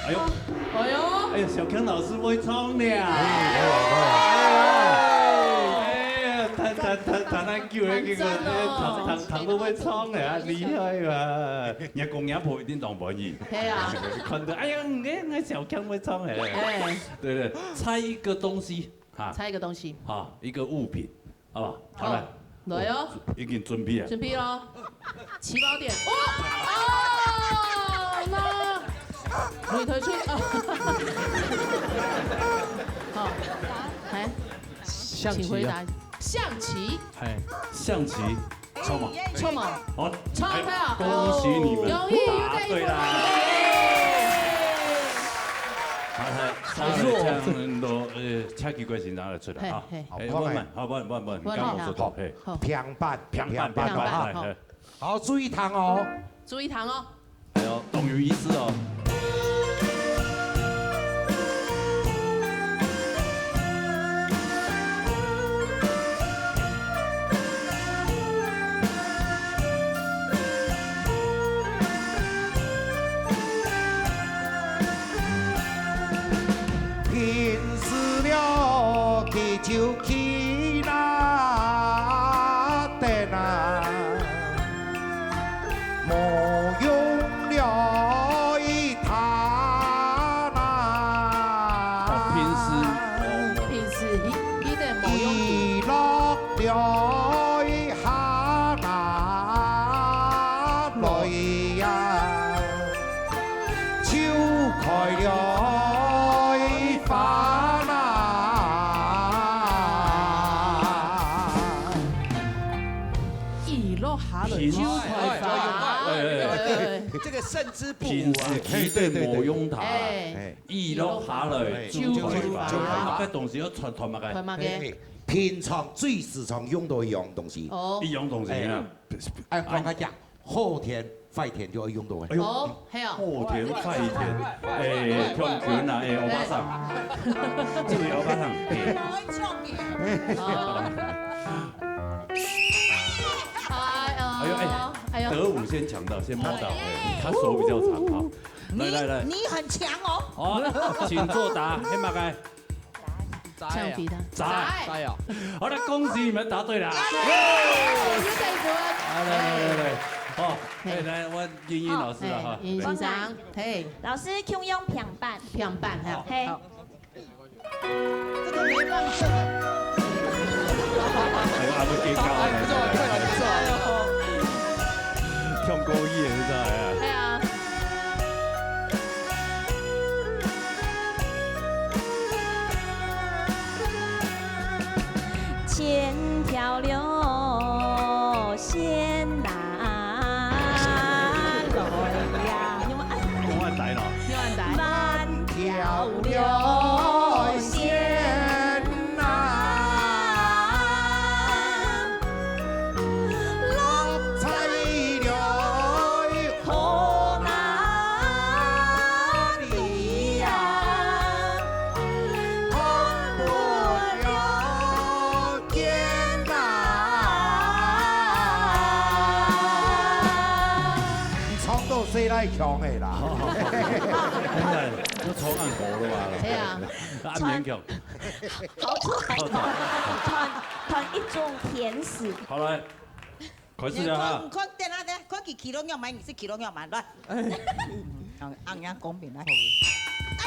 哎喲，哎喲，哎呀，小強老師會唱呢。哎呀，彈，彈，彈，彈恁久了，結果彈，彈，彈都會唱呢，厲害啊！若公若婆一定當歡喜。係啊。看到，哎呀，你看，你看小強會唱呢。哎。對不對？猜一個東西。 哈。猜一個東西。好，一個物品，好不好？好，好，來。來哦。已經準備了。準備咯。起跑點。哇！哦，那，你退出。好，來，象棋啊。請回答。象棋。哎。象棋。 錯嘛？錯嘛？好，錯了。哎，恭喜你們，恭喜，答對啦！又得一分。好，好，稍微這樣咯，呃，請奇怪先生來出來啊。嘿，嘿。哎，好，慢慢，好，慢慢，慢慢，我來。剛剛說到，好，嘿。好。平板，平板，平板，平板，好。哎，哎。好，注意聽哦。注意聽哦。 哎喲，當有意思哦。平時了，佢就去那等啊。 無用了一攤啊。哦，平時，哦。平時，佢，佢等無用。佢落了一下來呀，就開了花啦。雨落下來就開花。哎，哎，哎，哎。這個勝之不武啊。平時佢對無用他啦。哎，對，對，對，對。哎。雨落下來就開花。就開花。啊，該東西愛傳，傳麼个？傳麼个？哎，平常最時常用到一樣東西。哦。一樣東西啊。哎。 哎，講較講，好天壞天就愛用到个。哎喲，哦，係哦。好天壞天，哎，強權啊，哎，歐巴桑，這位歐巴桑，哎。哦。哎喲，哎，哎喲。德武先搶到，先摸到，哎，他手比較長哈。來，來，來。你，你很強哦。好，請作答，黑馬該。 猜啊。橡皮的。猜。猜啊。好了，恭喜你們答對了。耶，又得一分。來，來，來，來，來。好，嘿。哎，來，換英英老師了哈。好，嘿，英英先生，嘿。老師，共樣平板。平板哈。好，嘿。好。這個沒辦法。哎呀，不給搞。哎，不錯，不錯，不錯。哎呦。跳高一也是這樣，哎呀。對啊。 千條流線啊，來呀。用恁大咯。用恁大。萬條流線啊，落在了 好哪裡呀？看不了見哪。你唱到誰來唱的啦？哎呀，都唱恁好了嘛。對啊。啊，勉強。好出來，好出來。傳，傳一種天使。好來。 開始了哈。你看，你看，等下，等下，看佢企到仰般，你係企到仰般，來。恁樣公平來。哎，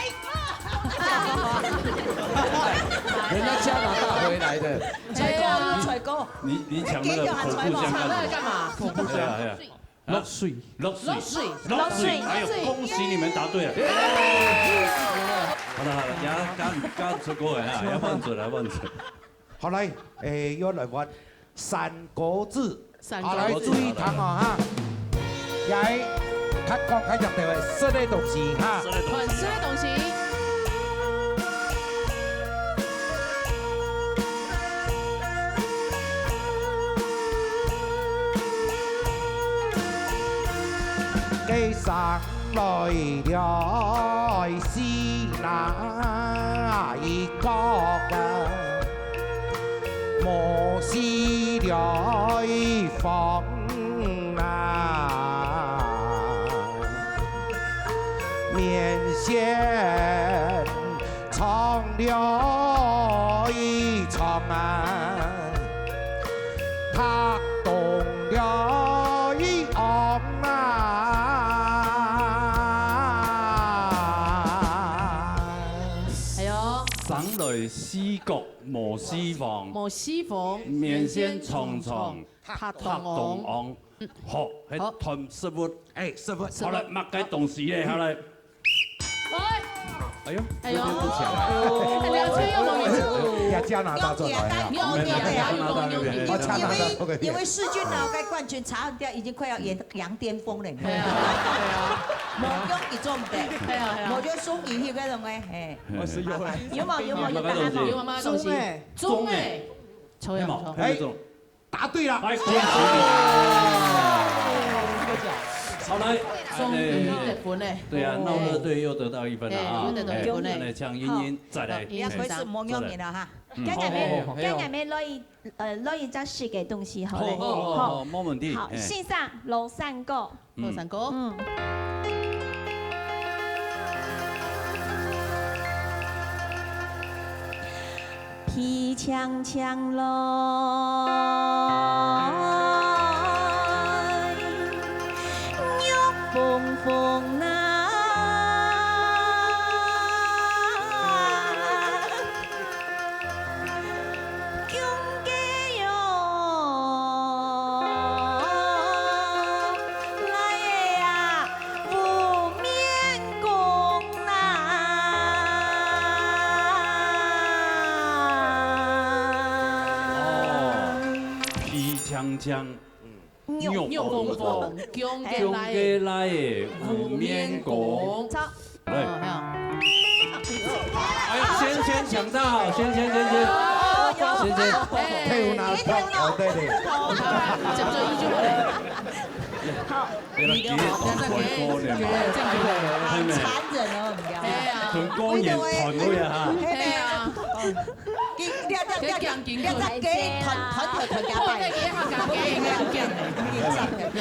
人家加拿大回來的。吹歌，吹歌。你，你搶那個恐怖箱幹什麼？搶那個幹嘛？恐怖箱。哎呀，哎呀。落水。落水。落水。落水。哎呦，恭喜你們答對了。好了，好了，等下，剛，剛出歌了哈，要換準了，換準。好，來，誒，又來換。 三個字。三個字。好，來，注意聽哦，哈。也係較講較強調个食个東西，哈。食个東西。看食个東西。該上來了，係哪一個啊？ 無死了一方啊，面線長了一長啊，踢動了一昂啊。哎喲。生來四角 無四方，無四方，面線長長，面線長長，白白當當。好，係好。談食物。哎，食物。好了，麼个東西咧？好了。喂。哎喲，哎喲，有點不巧。哎，兩千又無意思。也加拿大做來啊。你有點，你有點，你有點。哦，加拿大，OK。因為，因為世界腦袋冠軍查很掉，已經快要贏，贏巔峰了。對啊，對啊。無用一種的，對啊，對啊。無就送你去該種的，嘿。我是有的。有無？有無？有答案無？有無？東西。中欸。 中欸，抽樣抽。哎，答對了。哎，恭喜你。好來，終於得分了。哎，對啊，鬧熱隊又得到一分了啊。哎，又得到一分了。哎，來，請英英再來。好，也開始摸摸人了哈。嗯。今日愛，好，好，好。今日愛來一，呃，來一隻食个東西，好了。好，好，好，好，無問題。好，哎。先生，老三哥。 嗯。老三哥。嗯。皮青青來，肉紅紅啊。 恭喜喲，來像玉凤凤，玉凤凤，強个來个，強个來个，無面公。無面公。好。來。哦，還有。哎呀，先先搶到，先先先先，哦，有。先先。哎。退伍拿票，哦，對對。好，好，好，講做一句話。好。你了解，你了解，這樣子。很殘忍哦，你了解。哎呀。很高年團隊啊，哈。哎呀。 你，你，你，你，你，你，你，你，團，團，團，團結拜。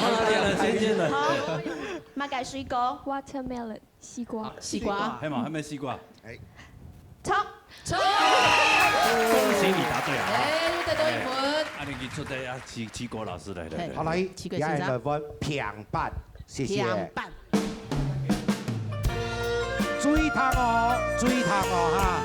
好，來，來，先，先來。好，麼个水果？Watermelon，西瓜。啊，西瓜。還有嗎？還有沒有西瓜？哎。錯。錯。恭喜你答對了啊。哎，又得到一分。哎，啊，你出的啊，七，七國老師來，來，來。好，來，七國先生。也來問平板，謝謝。平板。 注意聽哦，注意聽哦，哈。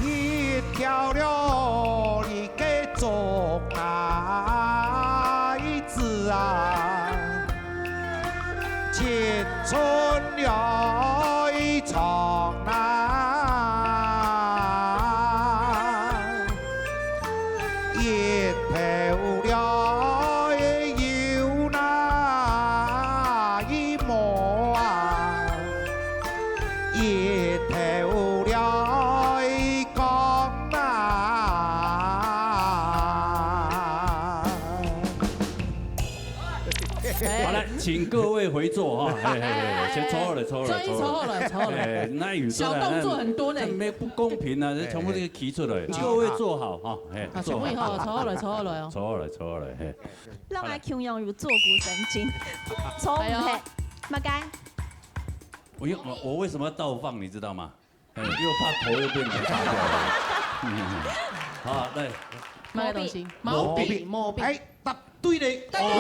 一條了一个竹啊，一枝啊， 七寸了長啊，一頭了幼那一毛啊，一頭了光啊。 好，來，請各位回座哈，嘿，嘿，嘿，先坐好了，坐好了，坐好了。坐好了，坐好了。哎，哪有，小動作很多呢。這沒不公平啊，這全部都提出來，哎。各位坐好哈，嘿，啊，坐好。全部以後坐好了，坐好了哦。坐好了，坐好了，嘿。讓他共樣有坐骨神經，坐毋下，哎喲。麼个？我又，我，我為什麼要倒放，你知道嗎？ 哎，又怕頭又被你打掉了。嗯，好，來。麼个東西？毛筆。毛筆。哎，答對了。答對。哦，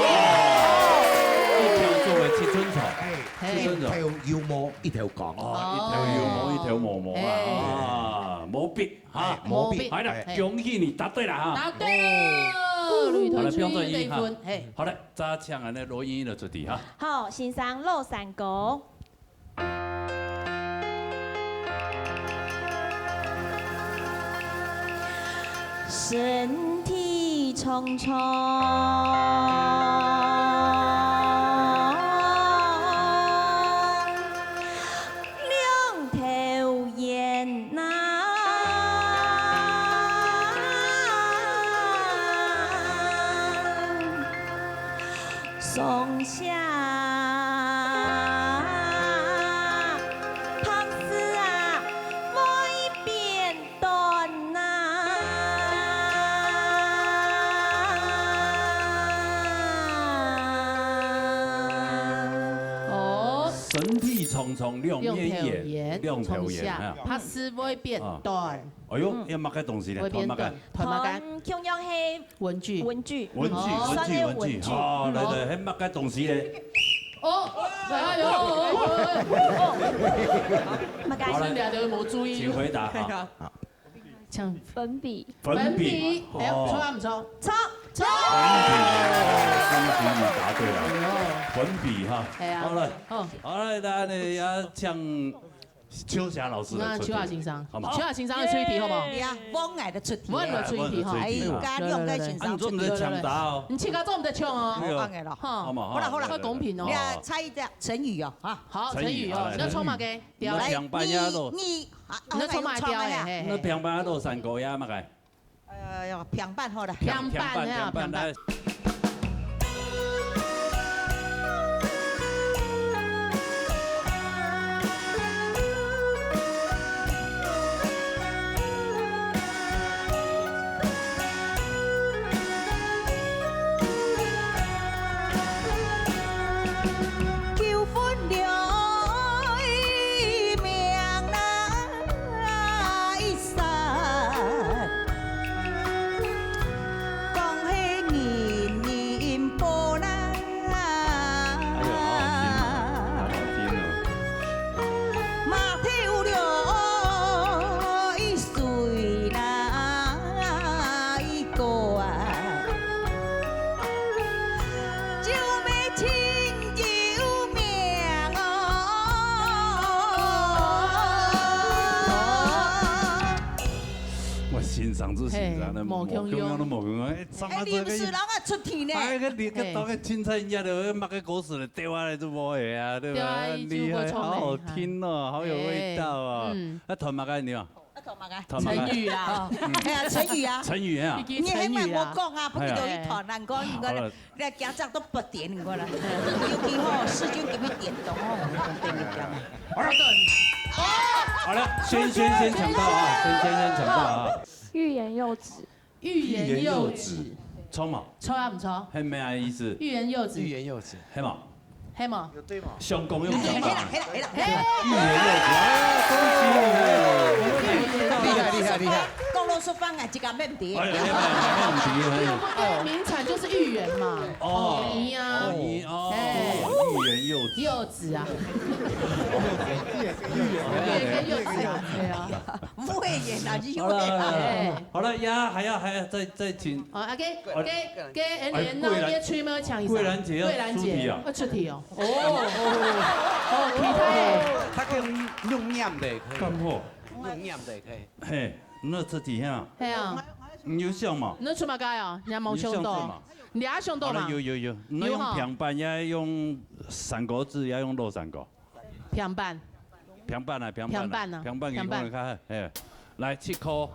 一條做个七寸長，哎，嘿。七寸長。一條有毛，一條光。哦，一條有毛，一條無毛啊。哎。啊，毛筆哈。哎，毛筆。好了，哎。恭喜你答對了哈。答對了，好了，雷同學一分。不用再一哈。嘿。好了，再請俺的羅英英的出題哈。好，先生，老三哥。 身體長長，兩頭圓啊。 上下拍子啊，會變短啊。哦。身體長長，兩面圓，兩頭圓，兩頭圓，上下，哎呀。拍子會變短。啊。哎喲，嗯。要麼个東西呢？會變短。斷麼个？斷麼个？斷共樣係 文具。文具。文具，哦。文具，算係文具。文具。好，來，來，該麼个東西咧？哦，哎喲，哦，哦，哦。麼个？好，來，你倆都無注意。請回答哈。像粉筆。粉筆。粉筆，哎喲，哦。錯毋錯？錯。錯。粉筆，哦，恭喜你答對了。哎喲。粉筆哈。哎呀。好，來。哦。好，來，那你要像 秋霞老師來出題，那秋霞先生，好嗎？秋霞先生來出一題，好不好？哎呀，往外的出題。往外出一題，哈。哎，來，來，來。哎，剛剛兩個先生出題。啊，你做毋得搶答哦。你自家做毋得搶哦。對哦。好，OK了。哈。好嘛，好啦，好啦。好公平哦。你要猜一個成語哦，哈。好，成語哦，成語，好，來，你要創麼个？成語。來，你要平板呀，你，你，啊，你要創麼个？啊，創麼个呀？嘿，嘿。你平板呀，落山狗呀，麼个？ 呃，平板好了。平板，平板，哎呀，平板。平板。九分了一命啊！ 啊，一煞，講係日無共樣。無共樣都無共樣，哎，哎，你毋係人啊，出題呢。哎，个你个嘿。當个青菜葉的，那个果子的，掉下來就無了啊，對吧？對啊，很厲害，就無錯呢。好好聽哦，好有味道哦。哎，嗯。那彈麼个呢？啊，彈麼个？彈麼个？成語啊。哦，哎呀，成語啊。成語啊。已經成語啊。你還蠻會講啊，不過有一段難講，哎呀。好了。 你家長都不點，你過來。尤其吼，世鈞給你點到吼，我講對你講。好了，好了，先，先，先搶到啊，先，先，先搶到啊。欲言又止。欲言又止。欲言又止。錯嘛？錯啊，毋錯？係咩意思？欲言又止。欲言又止。係嘛？係嘛？有對嘛？相公用相嘛？係啦，係啦，係啦。欲言又止，哎，恭喜你！厲害，厲害，厲害。講老實話，𠊎自家毋知。哎，哎，哎，哎，哎，哎。因為名產就是芋圓嘛。 哦。芋圓啊。哦，芋，哦，哎。芋圓柚子。柚子啊。芋圓柚子啊，對啊。芋圓啊，芋圓。好了，好了，好了。哎。好了，呀，還要，還要再，再請。好，啊，給，給，給，哎，桂蘭，然後也吹毛搶一下。桂蘭姐要出題啊。桂蘭姐，要出題哦。哦，哦，哦，期待耶。他可以用念的，可以。乾貨。用念的，可以。嘿，那這題哈。係啊。你有想嘛？你出麼个啊？你還無想到？你有想到嘛？ 你也想到嘛？好了，有，有，有。那用平板，也用三個字，也用老三個？平板。平板啊，平板啊，平板啊，平板給我們看看，平板。哎，來，七塊。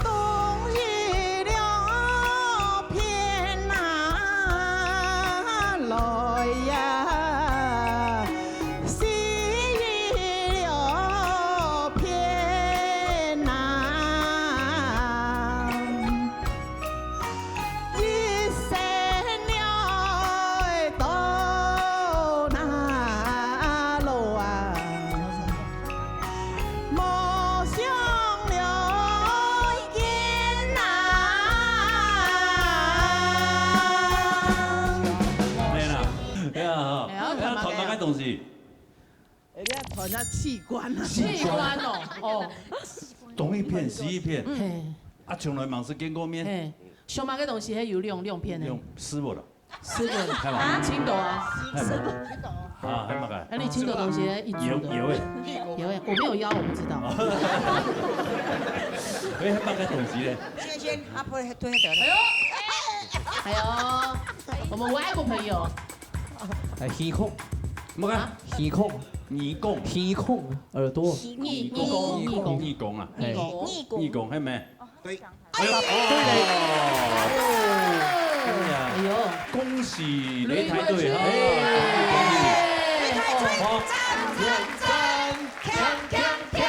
冬日了，片啊，來呀，四日了，片啊。 一生了到那路啊，無想了見啊。對啦，對啊，吼。哎，要彈麼个東西？ 哎，你要彈下器官啊。器官哦，哦。同一片，十一片。嘿。啊，從來吂識見過面。嘿，上麼个東西還有兩，兩片呢？用師傅了。師傅，係嘛？青豆啊。係嘛？啊，還有麼个？哎，你青豆東西一組的。有，有欸。有欸，我沒有邀，我不知道。哎，還有麼个東西呢？先，先，啊，不會，對，對，對。哎呦，哎呦，我們外國朋友。哎，耳孔。麼个？啊？耳孔。 耳公。耳孔，耳朵。耳，耳公，耳公。耳公啊。耳公。耳公，係無？對。哎呦，哎呦。哎呀，哎呦。恭喜擂台隊哈！好，讚，讚，讚，鏘，鏘，鏘，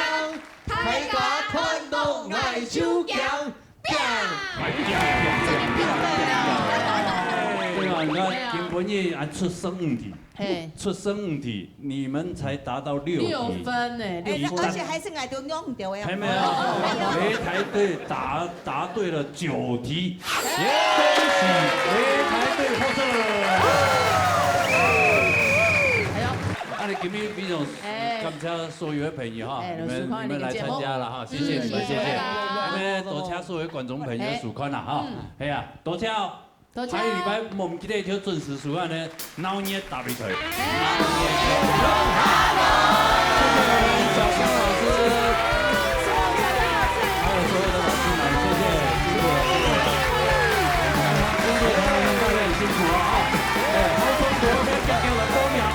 大家看到𠊎就驚。 對啊，你看，今晡日還出生五題，嘿。出生五題，你們才達到六題。六分呢，哎，六分。而且還係𠊎兜弄掉个啊。還沒有，擂台隊答，答對了九題，恭喜擂台隊獲勝。哎呦。啊，你今日非常哎。感謝所有的朋友哈，哎，你們，你們來參加了哈，謝謝你們，謝謝。嗯，謝謝。那麼多謝所有觀眾朋友的收看了哈。哎。哎呀，多謝哦。多謝。下個禮拜，莫毋記得就準時收看呢，鬧熱大擂台。哎。謝謝我們小香老師。還有所有的老師們，謝謝，辛苦了，辛苦了。今天他們大家很辛苦了啊。哎，好，中國要強強的報名啊。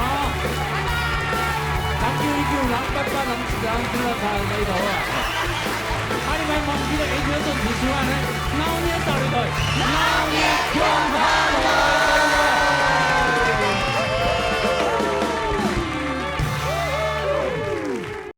人救一救，人八八，人七十，人七十，差不多啊。啊，你們莫毋記得下晡日準時收看呢，鬧熱大